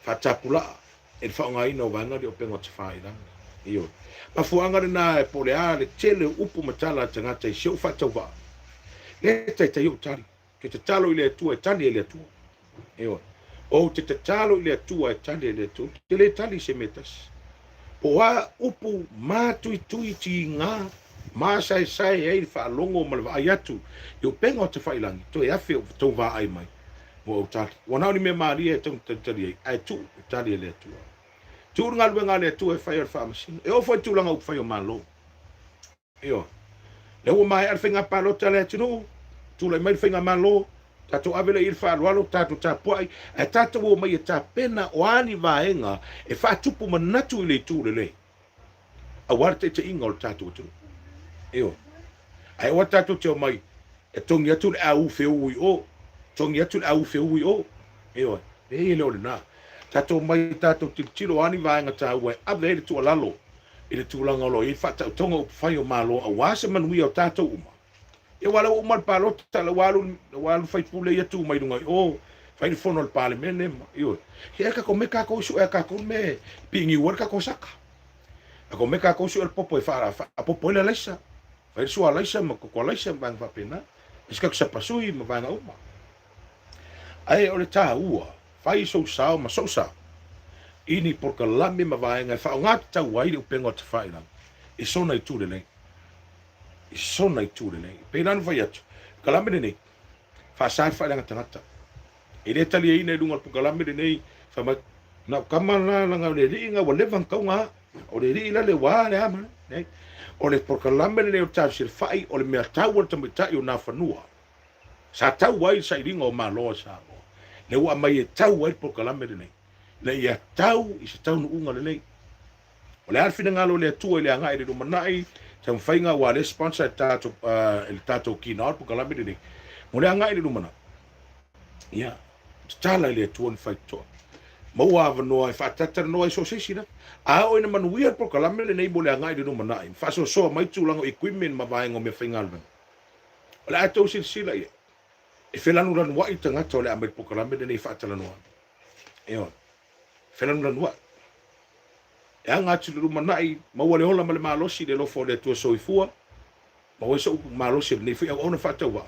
faatapulaa i le faaaogaina o vaega nei o upega o tafailagi. Ioe. Mafuaaga lena po o le a le tele o upu ma tala a tagata i si ou faatauvaa, le taitai ou tali. Ou te tatalo i le Atua e tali e le Atua. Ioe. Ou te tatalo i le Atua e tali e le Atua. Ou te le tali i se mea e tasi. Po o a upu matuitui tiga masaesae ai le faalogo ma le vaai atu i upega o tafailagi, toe afe o tou vaai mai ua ou tali. Ua na o ni mea malie e tatau ona talitali ai, ae tuu e tali e le Atua. Tuu le galuega a le Atua e fai o le faamasino. E oo foi i tulaga upufai o Malo. Ioe. Lea ua maea le faiga palota a le atunuu, tulai mai le faigamalo, tatou ave lea i le faaaloalo, tatou tapuai, ae tatou omai e tapena o a ni vaega e faatupu manatu i le itu lelei, aua le taitaiga o le tatou atunuu. Ioe. Ae aua tatou te omai e togi atu le au feuu i o, togi atu le au feuu i o. Ioe. Leai e le o lena. Tatou omai tatou tilotilo o a ni vaega taua e ave ai le tuualalo i le tulaga o lo o i ai le faataotoga o upufai o Malo aua se manuia o tatou uma. Ia aua o lea ua uma le palota, la ua alu, la ua alu faipule ia tu mai luga i o, fai le fono a le Palemene ma, ioe. Ia e tatou omai tatou e sue a tatou le mea e piiniu ai le tatou saka. Tatou omai tatou e sue le popo e faapopo ai le alaisa, fai le sua alaisa ma koko alaisa ma vaega faapena. Fai se tatou sapasui ma vaega uma. Ae o le taua, fai sou sao ma sou sao i ni polokalame ma vaega e faaaoga tatau ai le upega o tafailagi i sona itu lelei. I sona itu lelei. E pei la ona fai atu, polokalame lenei, faasa le faaleaga tagata. E le taliaina i luga o le polokalame lenei, fai mai, na o tama la, leaga o le alii na ua leva ona tauga, o le alii la le ua a le a ma le. O le polokalame lenei o le Tausilafai, o le mea tau a le tamaitai o Nafanua. Sa tau ai le sailiga o Malo a Samoa, lea ua aumai e tau ai le polokalame lenei, ina ia tau i se taunuuga lelei. O le a le finagalo o le Atua i le agai i le lumanai, taumafaiga aua lea e sponsor e le tatou, e le tatou kina o le polokalame lenei, mo le agai i le lumanai. Ia, tatala i le Atua ni faitotoa. Maua avanoa e faatalatalanoa ai so o se isi lava. A oo ina manuia le polokalame lenei mo le agai i le lumanai, ma faasoasoa mai tulaga o equipment ma vaega o meafaigaluega, O le a tou silasila i ai, e felanulanuai tagata o le a aumai le polokalame lenei e faatalanoa atu. Ioe, felanulanuai. E aga atu i le lumanai, maua le ola ma le malosi i le alofa o le Atua Soifua, maua ai sou malosi o lenei foi auauna faatauvaa.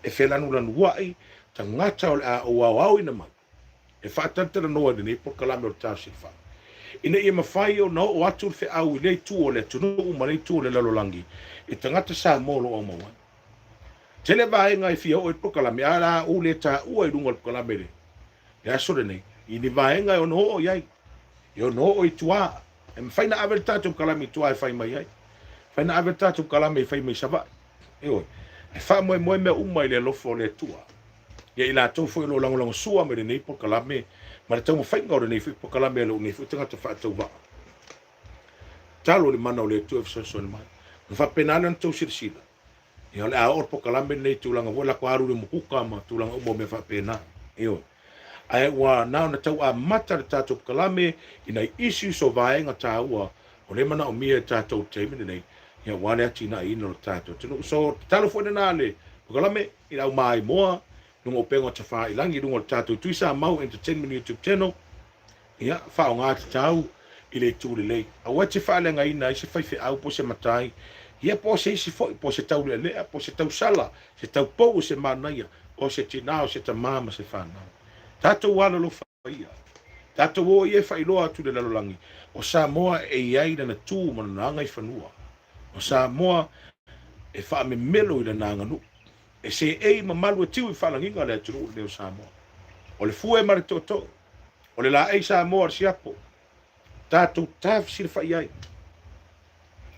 E felanulanuai tagata o le a ou aoaoina mai e faatalatalanoa i lenei polokalame o le Tausilafai, ina ia mafai ona oo atu le feau i lea itu o le atunuu ma lea itu o le lalolagi i tagata Samoa o lo o aumau ai. Tele vaega e fia oo i le polokalame, ae o le a ou le taua i luga o le polokalame i le aso lenei, i ni vaega e ono oo i ai, e ono oo i tua. E mafai ona ave le tatou kalame i tua e fai mai ai. Mafai ona ave le tatou kalame e fai mai i Savaii. Ioe. E faamoemoe mea uma i le alofa o le Atua. Ia i latou foi o lo o lagolagosua mai lenei polokalame ma le taumafaiga o lenei foi polokalame a lou nei foi tagata faatauvaa. Tatalo i le mana o le Atua e fesoasoani mai. Ona faapena lea ona tou silasila. Ia o le a oo le polokalame lenei i tulaga foi lako alu le mukuka ma tulaga uma o mea faapena. Ioe. Ae ua na ona tau amata le tatou polokalame i nai issues o vaega taua o lea e manaomia e tatou i le taimi lenei, ia aua le atinaeina o le tatou atunuu. So, tatalo foi lena le polokalame i le au maimoa, luga o upega o Tafailagi, luga o le tatou Tuisamau Entertainment YouTube channel, ia, faaaoga tatau i le itu lelei. Aua e te faaleagaina ai se faifeau po o se matai, ia po o se isi foi, po o se taulealea, po o se tausala, se taupou o se manaia, o se tinā, o se tamā ma se fanau. Tatou alolofa ia. Tatou o ia e faailoa atu i le lalolagi, o Samoa e i ai lana tu ma lona agaifanua. O Samoa e faamemelo i lana aganuu. E seei ma malu e tiu i faalagiga le atunuu lenei o Samoa. O le fue ma le tootoo, o le laei Samoa o le siapo, tatou tafesilafai ai.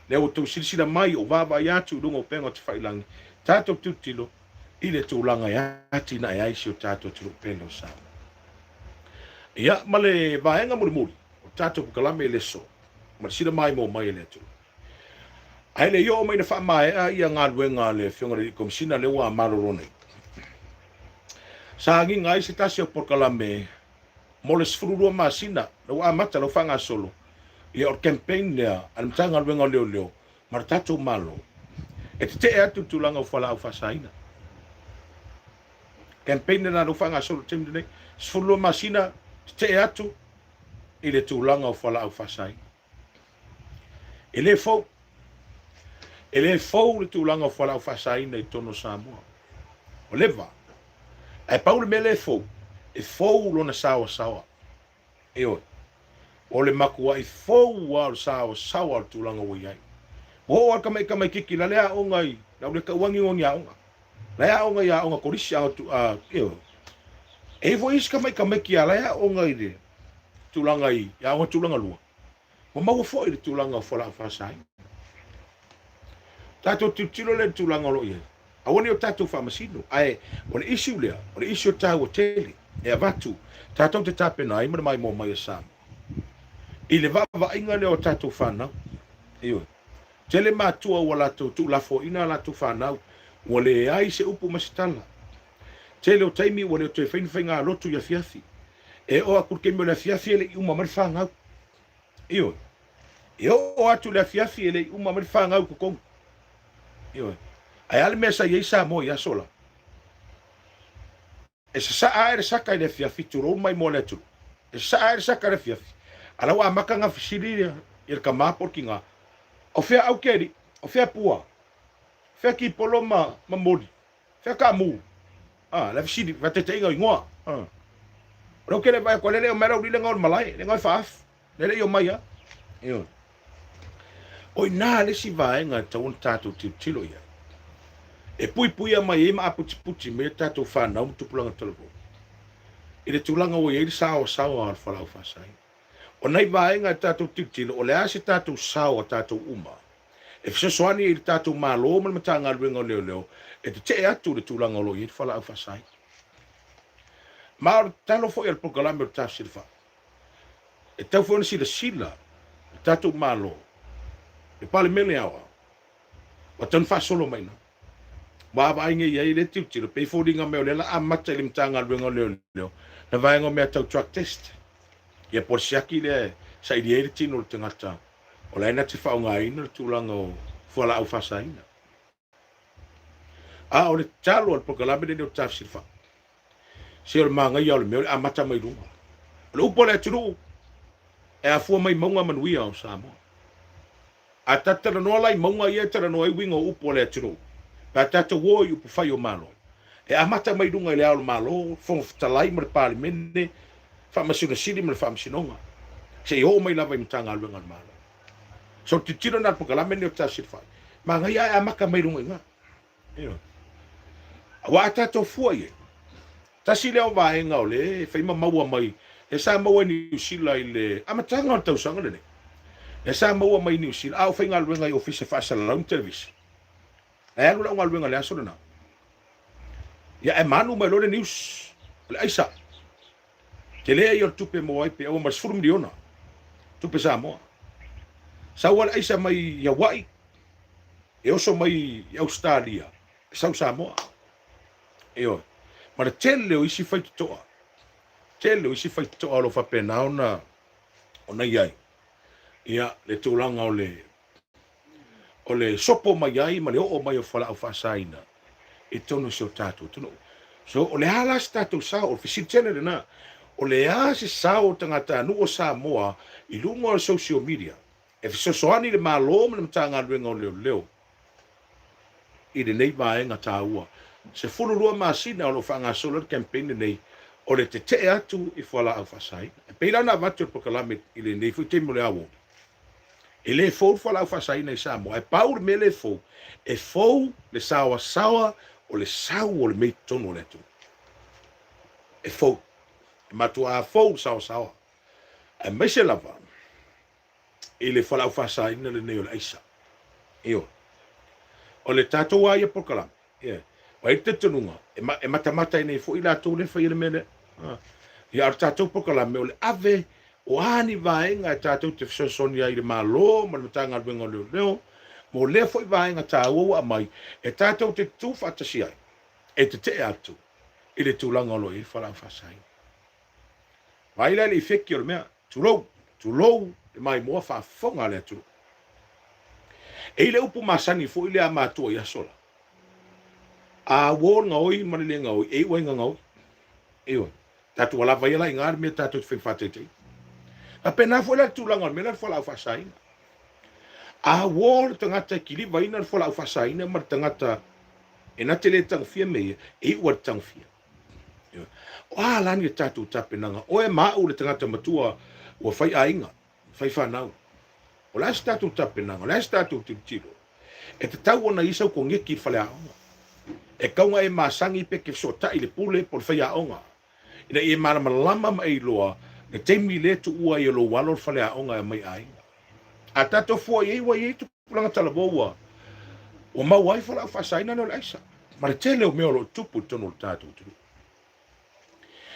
Lea ua outou silasila mai o vaavaai atu i luga o upega o tafailagi, tatou tilotilo i le tulaga e atinae ai si o tatou atunuu pele o Samoa. Ia, ma le vaega mulimuli o tatou polokalame i le aso, ma le sila maimoa mai e le atunuu. Ae le i oo mai ina faamaea ia galuega a le Afioga i le Alii Komesina lea ua malolo nei, sa agiga ai se tasi o polokalame mo le 12 masina la ua amata, la ua faagasolo, ia o le campaign lea a le Matagaluega o Leoleo ma le tatou Malo e tetee atu i le tulaga o fualaau faasaina. Campaign lena la ua faagasolo i le taimi lenei, 12 masina tetee atu i le tulaga o fualaau faasaina. E le fou. E le fou le tulaga o fualaau faasaina i totonu o Samoa. Ua leva. Ae pau le mea lea e fou, e fou lona saoasaoa. Ioe. O le matuai fou lava o le saoasaoa o le tulaga ua i ai. Ua oo lava le tamaitiiti la le aoga i, la ua le tauagi ni aoga. La e aoga i aoga kolisi, aoga, ioe. E i ai foi isi tamaiti la e aoga i le tulaga i aoga tulaga lua, ua maua foi le tulaga o fualaau faasaina. Tatou tilotilo lea i le tulaga o lo o i ai. Aua ne i o tatou faamasino, ae o le issue lea, o le issue taua tele e avatu tatou te tapena ai ma le maimoa mai a Samoa i le vaavaaiga lea o tatou fanau. Ioe. Tele matua ua latou tuulafoaiina a latou fanau, ua leai se upu ma se tala. Tele o taimi ua le toe fai ni faigalotu i afiafi. E oo atu i le taimi o le afiafi e le i uma mai le fanau. Ioe. E oo atu i le afiafi e le i uma mai le fanau i totonu. Ioe. Ae a le mea sa i ai Samoa i aso la? E sasaa ae le saka i le afiafi, tulou mai mo le atunuu. E sasaa ae le saka i le afiafi, a la ua amata ona fesili ia le tama po o le tina, O fea Aukeli? O fea Pua? O fea Kipolo ma, ma Moli? Fea Kaamu? A, le fesili, faataitaiga o igoa. A. O lea ou te le vaai atu, lea le omai lau lile o le malae, le e faaafu. Lea le i omai a. Ioe. O i ina le isi vaega e tatau ona tatou tilotilo i ai. E puipuia mai ai ma aputiputi mai a tatou fanau ma tupulaga talavou i le tulaga ua i ai le saoasaoa o le fualaau faasaina. O nai vaega e tatou tilotilo, o le a se tatou sao a tatou uma e fesoasoani i le tatou Malo ma le Matagaluega o Leoleo e tetee atu i le tulaga o lo o i ai le fualaau faasaina. Ma o le tatalo foi a le polokalame o le Tafsilafai, e tatau foi ona silasila le tatou Malo, le Palemene Aoao, ua tatau ona faasolo mai ina. Ua vaai nei i ai le tilotilo, pei foliga mai o lea la amata i le Matagaluega o Leoleo le vaega o mea tau drug test. Ia po o le siaki lea e saili ai le tino o le tagata o la e na te faaaogaina le tulaga o fualaau faasaina. A o le tatalo a le polokalame lenei o Tafsilafai, se o le manaia o le mea o le amata mai luga. O le upu a le atunuu, e afua mai mauga manuia o Samoa. A tatou talanoa la i mauga ia e talanoa ai uiga o upu a le atunuu, pe a tatou o i upufai o Malo, e amata mai luga i le Ao o le Malo, Fofoga Fetalai ma le Palemene, Faamasino Sili ma le Faamasinoga, seia oo mai lava i Matagaluega a le Malo. So o le tilotilo lena a le polokalame lenei o Tafsilafai, manaia ae amata mai luga i ina. Ioe. Aua a tatou fua i ai, tasi lea o vaega o lea e fai ma maua mai, lea sa maua i Niu Sila i le amataga o le tausaga lenei. Lea sa maua mai i Niu Sila, a o faigaluega i Ofisa Faasalalau ma Televisa. Ae alu lau galuega i le aso lena. Ia ae manu mai loa le news, o le aisa. Tele ia o le tupe maua ai pe aua ma le 10 miliona tupe Samoa. Sau le aisa mai i Hawaii, e oso mai i Ausetalia, e sau Samoa. Ioe. Ma le tele o isi faitotoa, tele o isi faitotoa o lo o faapena ona ona i ai. Ia, le tulaga o le o le sopo mai ai ma le oo mai o fualaau faasaina i totonu o si o tatou atunuu. So, o le a la se tatou sao? O le fesili tele lena. O le a se sao o tagatanuu o Samoa i luga o le social media e fesoasoani i le Malo ma le Matagaluega o Leoleo i lenei vaega taua? 12 masina o lo o faagasolo ai le campaign lenei o le tetee atu i fualaau faasaina. E pei la ona avatu e le polokalame i lenei foi taimi o le aoauli, E le fou le fualaau faasaina i Samoa, ae pau le mea lea e fou, e fou le saoasaoa o le sau o le mea i totonu o le atunuu. E fou. E matuā fou le saoasaoa, aemaise lava i le fualaau faasaina lenei o le aisa. Ioe. O le tatou lava ia polokalame, Ioe. Ua i ai le talitonuga, e, ma, e matamata ai nei foi latou lea e faia le mea lea. Ah. Ia, a o le tatou polokalame, o le ave o a ni vaega e tatou te fesoasoani ai i le Malo ma le Matagaluega o Leoleo, mo lea foi vaega taua ua aumai, e tatou te tutū faatasi ai, e tetee atu i le tulaga o lo o i ai le fualaau faasaina. Vaai la i le ifeki o le mea, tulou, tulou le maimoa faafofoga a le atunuu. E i le upu masani foi lea a matua i aso la, a uo le gaoi ma le le gaoi, e iu ai gagaoi. Ioe. Tatou ua lava ia la i ina le mea tatou te fai faataitaiga. Faapena foi la le tulaga o le mea lea o le fualaau faasaina. A uo le tagata e kilivaina le fualaau faasaina ma le tagata e na te le tagofia mea ia, e iu ai le tagofia. O a la ni tatou tapenaga? Oe ma au le tagata matua ua fai aiga, fai fanau. O le a se tatou tapenaga? O le a se tatou tilotilo? E tatau ona i ai sau koneti i le faleaoga. E tatau ona e masani pe te fesootai i le pule po o le faiaoga ina ia e malamalama ma e iloa le taimi lea e tuua ai e lou alo le faleaoga e aumai aiga. A tatou fua i ai ua i ai tupulaga talavou ua. Ua maua ai fualaau faasaina lea o le aisa ma le tele o mea o lo o tupu i totonu o le tatou atunuu.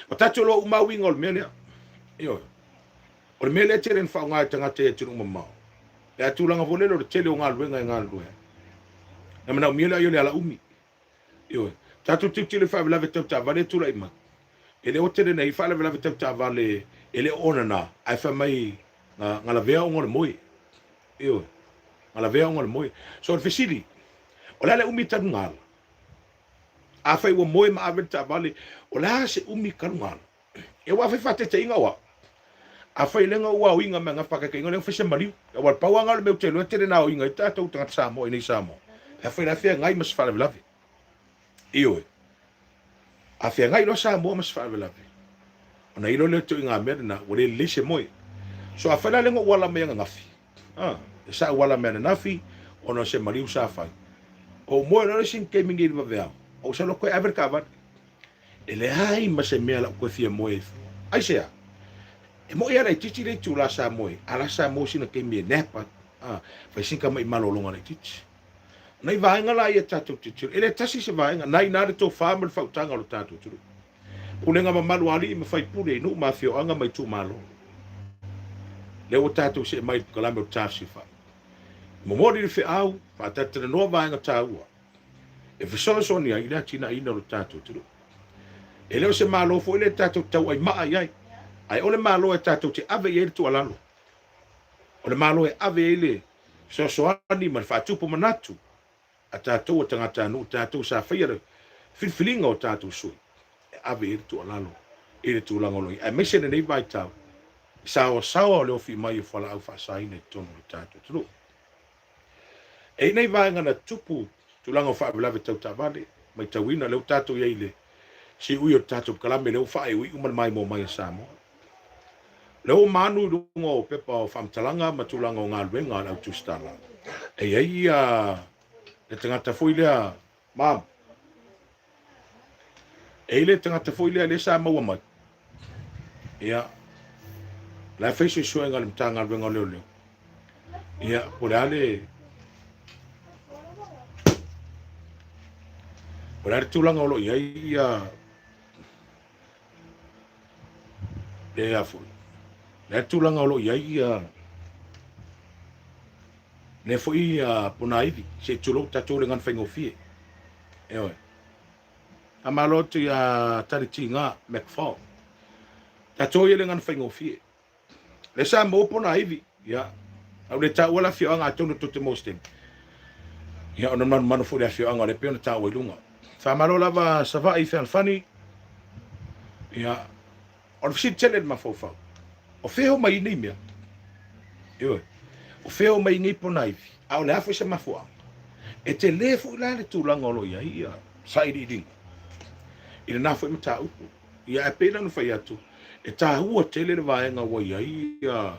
Ua tatou iloa uma uiga o le mea lea. Ioe. O le mea lea e tele ina faaaoga e tagata i atunuu mamao, pe a tulaga foi lele o le tele o galuega e galulue ai. Na manaomia le ai o le ala umi. Ioe. Tatou tilotilo i faalavelave tau taavale e tulai mai. E le o tele nei faalavelave tau taavale e le o onana, ae fai mai na, na lavea ona o le moe. Ioe. Na lavea ona o le moe. So o le fesili, o le a le umi talu na ala? Afai ua moe ma ave le taavale, o le a se umi talu na ala? E ua fai faataitaiga o au. Afai lea na ou aoina mai na faataitaiga lea fai se maliu. Aua pau lava na o le mea ou te iloa e tele na aoina ai tatou tagata Samoa i nei Samoa. Pe afai la e feagai ma se faalavelave. Ioe. A feagai loa Samoa ma se faalavelave, ona iloa lea o le ituaiga mea lena ua le lelei se moe. So afai la lea na ou ala mai ananafi, a, e sa ou ala mai ananafi ona o se maliu sa fai. Ou moe loa le isi taimi nei i le vaveao, ou sau loa toe ave le taavale. E leai ma se mea lau toe fia moe ai fua. Aisea? E moʻi lava laitiiti le itula sa moe, a la sa moe sina taimi e nap ai, a, fai sina tamaʻi malologa laitiiti. O nai vaega la ia tatou tilotilo, e le tasi se vaega, na i ina le tofa ma le faautaga o le tatou atunuu. Pulega mamalu a alii ma faipule i nuu ma afioaga ma itumalo. Lea ua tatou see mai i le polokalame o le Tafsifai. Momoli le feau, faatalatalanoa vaega taua e fesoasoani ai i le atinaeina o le tatou atunuu. E le o se Malo foi lea tatou te tauaimaa i ai, ae o le Malo e tatou te ave i ai le tuualalo. O le Malo e ave i ai le fesoasoani ma le faatupu manatu a tatou o tagatanuu, tatou sa faia le filifiliga o tatou sui, e ave i ai le tuualalo i le tulaga o lo o i ai, aemaise lenei vaitau i saoasaoa o le ofi mai o fualaau faasaina i totonu o le tatou atunuu. E i nei vaega na tutupu tulaga o faalavelave tau taavale, matauina lea ua tatou i ai i le siui o le tatou kalame lea ua faaiuiu ma le maimoa mai a Samoa. Lea ua maanu i luga o pepa o faamatalaga ma tulaga o galuega a le au tusitala. E i ai ia le tagata foi lea Mom, e i ai le tagata foi lea lea sa maua mai. Ia, la e fai suesuega a le Matagaluega o Leoleo. Ia, po o le a le po o le a le tulaga o lo o i ai ia le a foi. Le a le tulaga o lo o i ai ia lea foi ponaivi, se i tulou tatou le gana faigofie. Ioe. Faamalo atu ia Tali Tiga McFall. Tatou ia le gana faigofie. Le sa maua ponaivi, ia, au le taua le afioaga atonu tou te maua se taimi. Ia, ona manumanu foi le afioaga o lea pei ona taua i luga. Faamalo lava Savaii Fealofani. Ia, O le fesili tele i le mafaufau, o fea o mai ai nei mea? Ioe, o fea o mai ai nei ponaivi? A o le a foi se mafuaaga? E tele foi la le tulaga o lo o i ai ia sailiiliga i lena foi mataupu. Ia, ae pei la ona fai atu, e taua tele le vaega ua i ai ia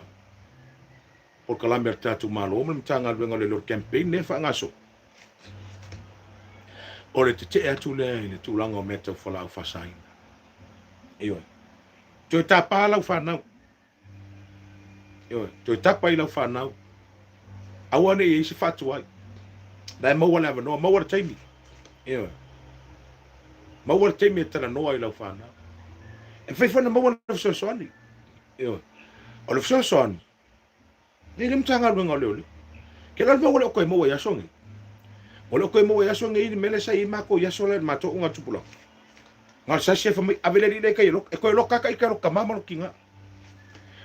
polokalame a le tatou Malo ma le Matagaluega o le Lord Campaign lea e faagasolo. O le tetee atu lea i le tulaga o mea tau fualaau faasaina. Ioe. Toe tapa lau fanau. Ioe. Toe tapa i lau fanau. Aua ne i ai se faatuai. La e maua le avanoa, maua le taimi. Ioe. Maua le taimi e talanoa i lau fanau. E mafai foi ona maua le fesoasoani. Ioe. O le fesoasoani, Nei le Matagaluega o Leoleo. Ke la le mea ua le o toe maua i aso nei. Ua le o toe maua i aso nei le mea lea sa i ai matou i aso la i le matou ogatupulaga. Na o le sasi e fai mai, ave le alii lea i tai e loka. E toe loka lava ita e lota tama ma lota tina.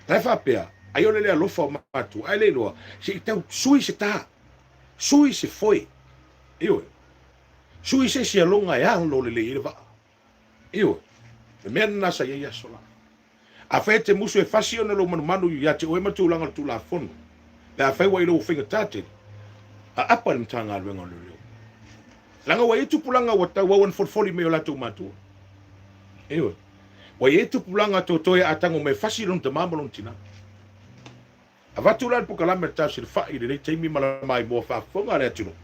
La e faapea, ai o le le alofa o matua, ae le iloa, se i tau sui se ta, sui se foe. Ioe. Sui se isi aloga e alo lelei ai le vaa. Ioe. Le mea lena sa i ai aso la. Afai e te musu e fasi ona lou manumanu ia te oe ma tulaga o le Tulafono, pe afai ua i lou faigata tele, aapa i le Matagaluega o Leoleo. Leaga ua i ai tupulaga ua tauau ona folifoli mai o latou matua. Ioe. Ua i ai tupulaga totoe a tago mai e fasi lona tama ma lona tina. Avatu la le polokalame a le Tausilafai i lenei taimi ma le maimoa faafofoga a le atunuu.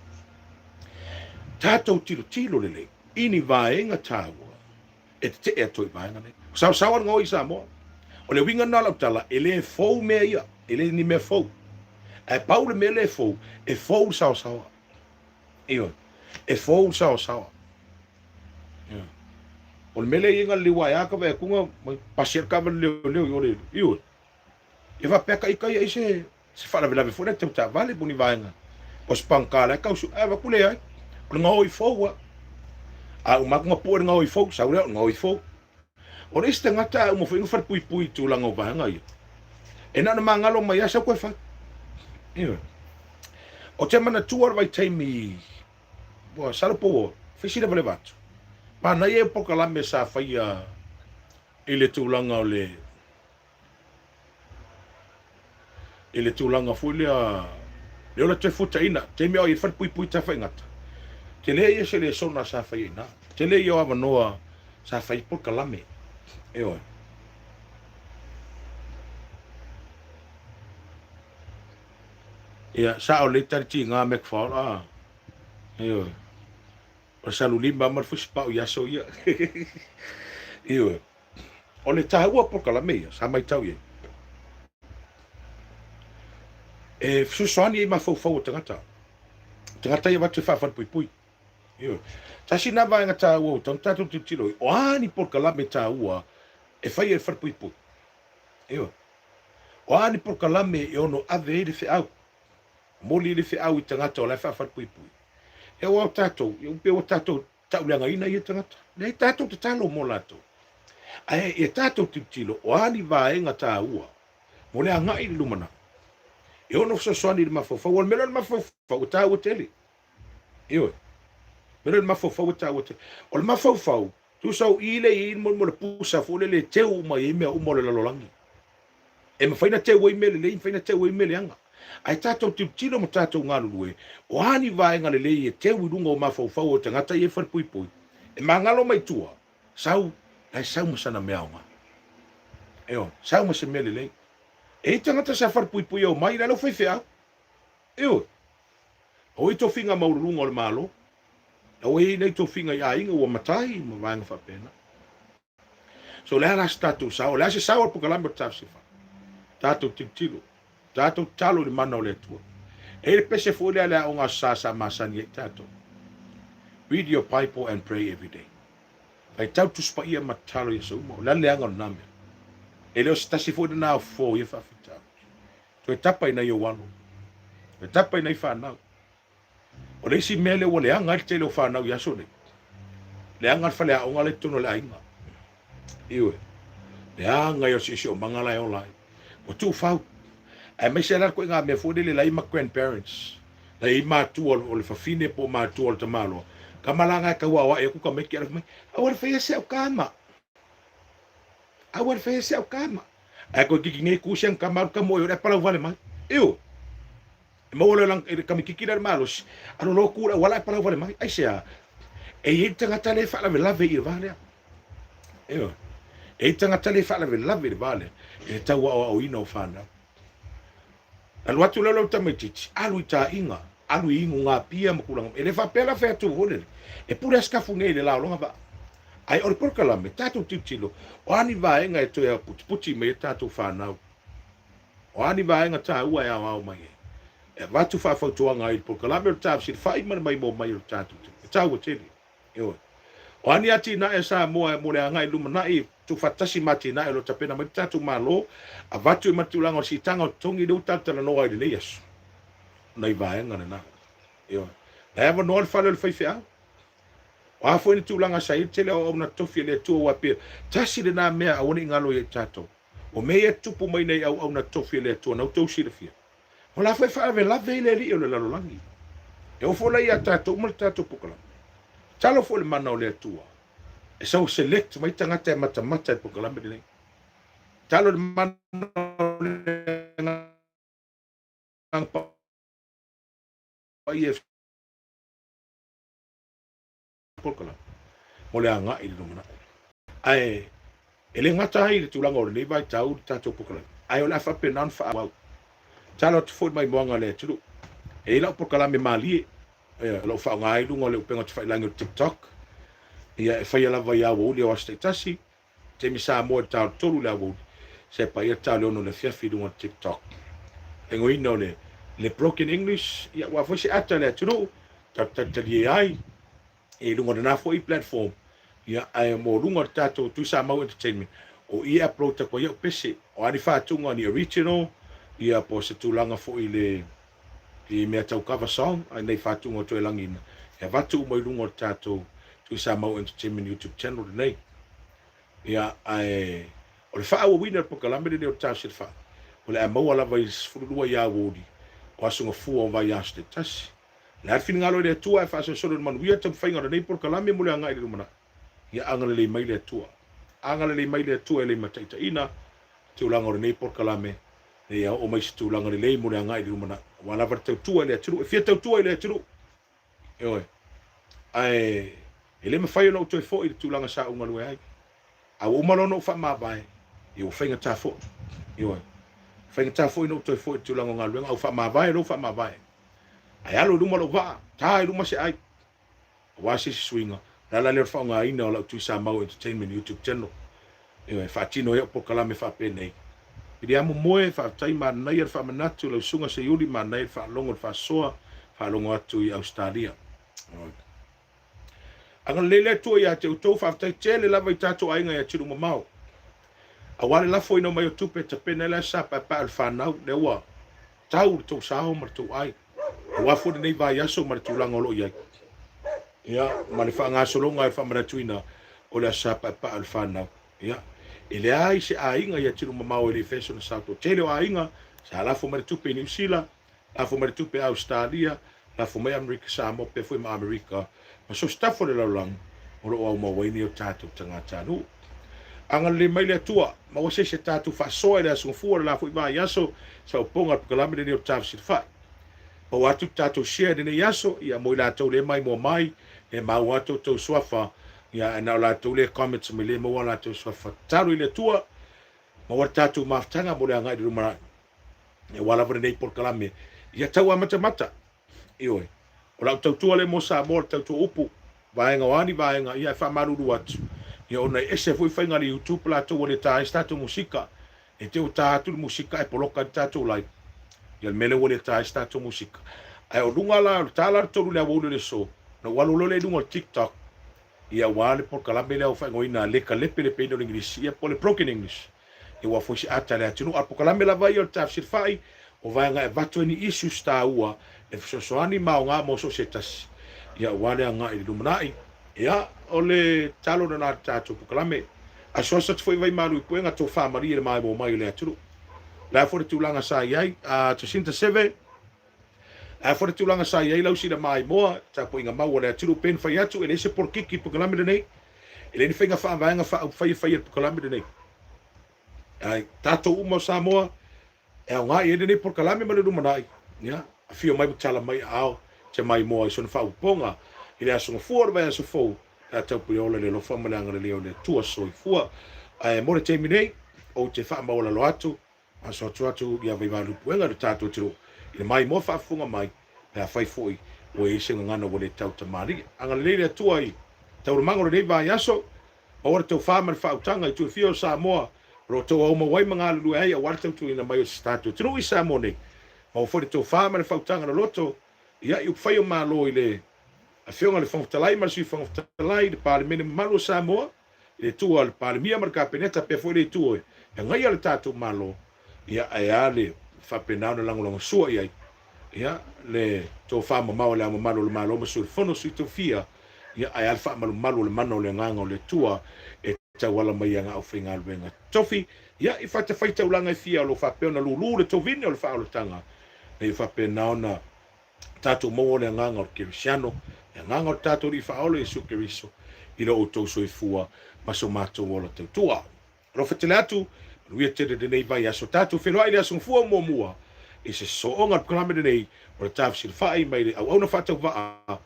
Tatou tilotilo lelei i ni vaega taua e tetee atu ai i vaega nei. O saosaoa le gaoi i Samoa. O le uiga lena o lau tala, e le fou mea ia, e le ni mea fou. Ae pau le mea lea e fou, e fou le saosaoa. Ioe. E fou le saoasaoa. Ioe. O le mea lea e i ai galileu ae a ka vaai atu ga pasi ai le taavale leoleo i o le, ioe. Ia faapea ka ita ia ai se se faalavelave foi lea tau taavale po o ni vaega po o se pagota la e tau sue ae avatu leai. O le gaoi fou lava. A uma atu ga pue le gaoi fou, sau lea o le gaoi fou. O le isi tagata a uma foi ona falepuipui i tulaga o vaega ia, e na ona magalo mai lava sau toe fai. Ioe. Ou te manatua le vaitaimi ua masalo po ua fai si levaleva atu, manaia ia o polokalame sa faia i le tulaga o le i le tulaga foi lea le ola toe fuataina taimi a o i falepuipui tafaigata tele ia se lesona sa faia i ina tele ia o avanoa sa fai polokalame ioe. Ia sao lelei tali tiga McFaul a ioe o le salulima ma le fusipau i aso ia ioe. O le taua o polokalame ia sa matau i ai, e fesoasoani ai mafaufau o tagata, tagata ia avatu e faafalepuipui. Ioe. Tasi lena vaega taua ua tatau ona tatou tilotilo i ai, o a ni polokalame taua e fai e le falepuipui. Ioe. O a ni polokalame e ono ave ai le feau, momoli le feau i tagata o la e faafalepuipui. Ia aua o tatou, ia pei ua tatou tauleagaina ia tagata. Leai, tatou tatalo mo latou. Ae ia tatou tilotilo, o a ni vaega taua mo le agai i le lumanai e ono fesoasoani i le mafaufau. O le mea lea o le mafaufau e taua tele. Ioe. O le mea lea o le mafaufau e taua tele. O le mafaufau, tusa o i lea e i ai mo le pusa foi lele e teu uma i ai mea uma o le lalolagi. E mafai ona teu ai mea lelei, mafai ona teu ai mea leaga. Ae tatou tilotilo ma tatou galulue, o a ni vaega lelei e teu i luga o mafaufau o tagata ia e falepuipui, e magalo mai tua, sau, la e sau ma sana mea aoga. Ioe, sau ma se mea lelei. E i ai tagata sa falepuipui e omai, la e lau faifeau. Ioe. Ua i ai tofiga maualuluga o le Malo, la ua i ai nei tofiga i aiga ua matai ma vaega faapena. So o le a la se tatou sao? O le a se sao o le polokalame o le Tafsifa? Tatou tilotilo, tatou tatalo i le mana o le Atua. E i ai le pese foi lea le aoga aso sa sa masani ai tatou. Read your Bible and pray every day. Faitau Tusi Paia ma tatalo i aso uma. O le a le leaga o lena mea? E le o se tasi foi lena o fofo o ia faafitauli. Toe tapa i nai ou alo. Toe tapa i nai fanau. O le isi mea lea ua leaga ai le tele o fanau i aso nei, leaga le faleaoga la i totonu o le aiga. Ioe. Leaga ia o le siosiomaga la e ola ai. Ua tuufau. Aemaise la le ituaiga mea foi lele la e i ai ma grandparents, la e i ai matua o le fafine po o matua o le tamaloa. Tama la na e tau aoai atu tamaiti ae fai mai, aua le faia se au tama. Aua le faia se au tama. Ae toeitiiti nei tu si ana tama alu tama o le palau vale mai. Ioe. E maua loa e le kamititi lea le malosi, alu loa tu i le auala ae palau vale mai. Aisea? E i ai le tagata lea e faalavelave i le va lea. Ioe. E i ai le tagata lea e faalavelave i le va lea i le tau aoaoina o fanau. Alu atu lea o lau tamaitiiti, alu i taaiga, alu i inugapia ma tulaga. E le faapea la fai atu foi lele, e pule lava sikafu nei i le la o lona vaa. Ae o le polokalame, tatou tilotilo, o a ni vaega e toe putiputi mai ai tatou fanau. O a ni vaega taua e aoao mai ai, e avatu faafautuaga ai i le polokalame o le tafesilafai ma le maimoa mai o le tatou taimi. E taua tele. Ioe. O a ni atinae a Samoa mo le agai i le lumanai, tuufaatasi ma atinae o lo o tapena mai le tatou Malo, avatu ai ma le tulaga o le siitaga o totogi lea ua talatalanoa ai i lenei aso. O nai vaega lena. Ioe. La e avanoa le fale o le faifeau. O a foi ni tulaga sa i ai le tele o auauna totofi a le Atua aua pei tasi lena mea aua ne i galo ia i tatou. O mea ia e tutupu mai nei auauna totofi a le Atua na outou silafia. O la foi e faalavelave ai le alii o le lalolagi. E oo foi la ia tatou uma le tatou polokalame. Tatalo foi le mana o le Atua e sau select mai tagata e matamata i le polokalame lenei. Tatalo le mana o le Agaga Paia e polokalame mo le agai i le lumanai. Ae e le gata ai i le tulaga o lenei vaitau le tatou polokalame, ae o le a faapena ona faaauau. Tatalo atu foi i le maimoaga a le atunuu. E i ai lau polokalame malie o lo o faaaoga ai luga o le upega tafailagi o le TikTok. Ia e faia lava i aoauli o aso taitasi, taimi Samoa i le ta o le 3 i le aoauli, sepa ia le ta o le 6 i le afiafi i luga o le TikTok. Egoina o le broken English, ia ua foi se ata i le atunuu. Tatou talitalie ai i luga o lena foi platform, ia, ae mo luga o le tatou Tuisamau Entertainment, o i e upload atu ai au pese, o a ni faatuga, ni original, ia, po o se tulaga foi i le i mea tau cover song, ai nei faatuga o toe lagiina, e avatu uma i luga o le tatou Tuisamau Entertainment YouTube channel lenei. Ia, ae o le faaauauina o le polokalame lenei o le Tausi le Faa, o le a maua lava i le 12 ia aoauli o Aso Gafua o vaiaso taitasi. O le a le finagalo i le Atua ae faasolosolo i le manuia taumafaiga o lenei polokalame mo le agai i le lumanai. Ia agalelei mai le Atua. Agalelei mai le Atua e le mataitaiina tulaga o lenei polokalame ina ia oo mai se tulaga lelei mo le agai i le lumanai. Aua lava le tautua i le atunuu. E fia tautua i le atunuu. Ioe. Ae e le mafai ona ou toe foi i le tulaga sa ou galue ai. A ua uma loa ona ou faamavae, ia ua faigata foi. Ioe. Faigata foi ona ou toe foi i le tulaga o galuega, a ua faamavae loa ua faamavae. Ae alo i luma lou vaa, ta i luma se ai. Aua se isi suiga, o le ala lea o le faaaogaina o lau Tuisamau Entertainment YouTube channel. Ioe, e faatino ai au polokalame faapenei. Piliamu moe, faafetai manaia le faamanatu lau susuga Seiuli, manaia le faalogo le faasoa, faalogo atu i Ausetalia. Agalelei le Atua ia te outou, faafetai tele lava i tatou aiga i atunuu mamao. Aua le lafoina mai o tupe e tapena ai le aso sa paepae o le fanau, lea ua tau le tou sao ma le tou ai. Aua foi lenei vaiaso ma le tulaga o lo o i ai. Ia, ma le faagasologa e faamanatuina o le aso sa paepae o le fanau. Ia, e leai se aiga i atunuu mamao e le i faia sona sao. Toatele o aiga sa lafo mai le tupe i Niu Sila, lafo mai le tupe i Ausetalia, lafo mai Amerika Samoa pea foi ma Amerika ma so o se tafa o le lalolagi o lo o aumau ai nei o tatou tagatanuu. Agalelei mai le Atua, maua se isi a tatou faasoa i le Aso Gafua o le la foi vaiaso, saopoga o le polokalame lenei o le Tafesilafai. Maua atu le tatou share i lenei aso, ia mo i latou le maimoa mai, e maua atu outou suafa, ia ae na o latou le comments mai le maua latou suafa. Tatalo i le Atua, maua le tatou mafutaga mo le agai i le lumanai. Aua lava lenei polokalame, ia tau amatamata. Ioe. O lau tautua lea mo Samoa, le tautua upu, vaega o a ni vaega, ia e faamalulu atu, ia ona e ese foi faiga a le YouTube latou ua le ta ai se tatou musika. E te i ua ta atu le musika ae poloka ai le tatou live. Ia le mea lea ua le ta ai se tatou musika. Ae o luga la, o le ta la o le 3 i le aoauli o le aso, ona ou alu loa lea i luga o le TikTok, ia aua le polokalame lea ua faaigoaina le kalepelepeina o le Igilisi, ia po o le broken English. Ia ua foi se ata a le atunuu. A o le polokalame lava ia o le tafesilafai, o vaega e avatu ai ni issues taua e fesoasoani ma aoga mo so o se tasi, ia aua le agai i le lumanai. Ia, o le talo lena a le tatou polokalame. Asuasu atu foi Vaimalu i Puega, tofa malie i le maimoa mai o le atunuu. O le a foi le tulaga sa i ai, a Jacinta Seve, o le a foi le tulaga sa i ai lau sila maimoa, tapuaiga mau a le atunuu, pei ona fai atu, e leai se polokiki i le polokalame lenei. E leai ni faiga faavaega faaupufai e faia i le polokalame lenei. Ae tatou uma o Samoa, e aoga i ai lenei polokalame ma le lumanai, ia, afio mai ma tala mai aao te maimoa i sona faaopoopoga i le Aso Gafua o le vaiaso fou, pe a taupule ola i le alofa ma le agalelei o le Atua Soifua. Ae mo le taimi nei, ou te faamaualalo atu, aso atu atu ia Vaimalu Puega i le tatou atunuu i le maimoa faafofoga mai, pe afai foi ua i ai se gagana ua le tautamalii. Agalelei le Atua i taualumaga o lenei vaiaso, Maua le tofa ma le faautaga i tuafia o Samoa o lo o outou aumau ai ma galulue ai aua le tautuaina mai o se tatou atunuu i Samoa nei. Maua foi le tofa ma le faautaga loloto ia i upufai o Malo i le Afioga i le Fofoga Fetalai ma le Sui Fofoga Fetalai, le Palemene mamalu o Samoa, i le itu a le Palemia ma le Kapeneta pea foi le itu e agaia le tatou Malo, ia ae a le faapena ona lagolagosua i ai ia le tofa mamao a Le Ao Mamalu o le Malo ma Sui o le Fono Sui Tofia, ia ae a le faamalumalu o le mana o le Agaga o le Atua e tauala mai i ana aufaigaluega tofi, ia i fatafaitaulaga e fia o lo o faapea ona lulu le tovine o le faaolataga, ina ia faapena ona tatou maua le agaga o le Kerisiano, le agaga o le tatou Alii Faaola Iesu Keriso i lo outou soifua ma so matou ola tautua. Alofa tele atu, manuia tele lenei vaiaso. Tatou feiloai i le Aso Gafua muamua i se sooga o le polokalame lenei o le Tafesilafai mai le Auauna Faatauvaa,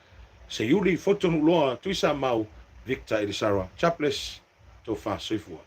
Seiuli, Fotunuuloa, Tuisamau, Victor Elisara. Chapless, Tofa Soifua.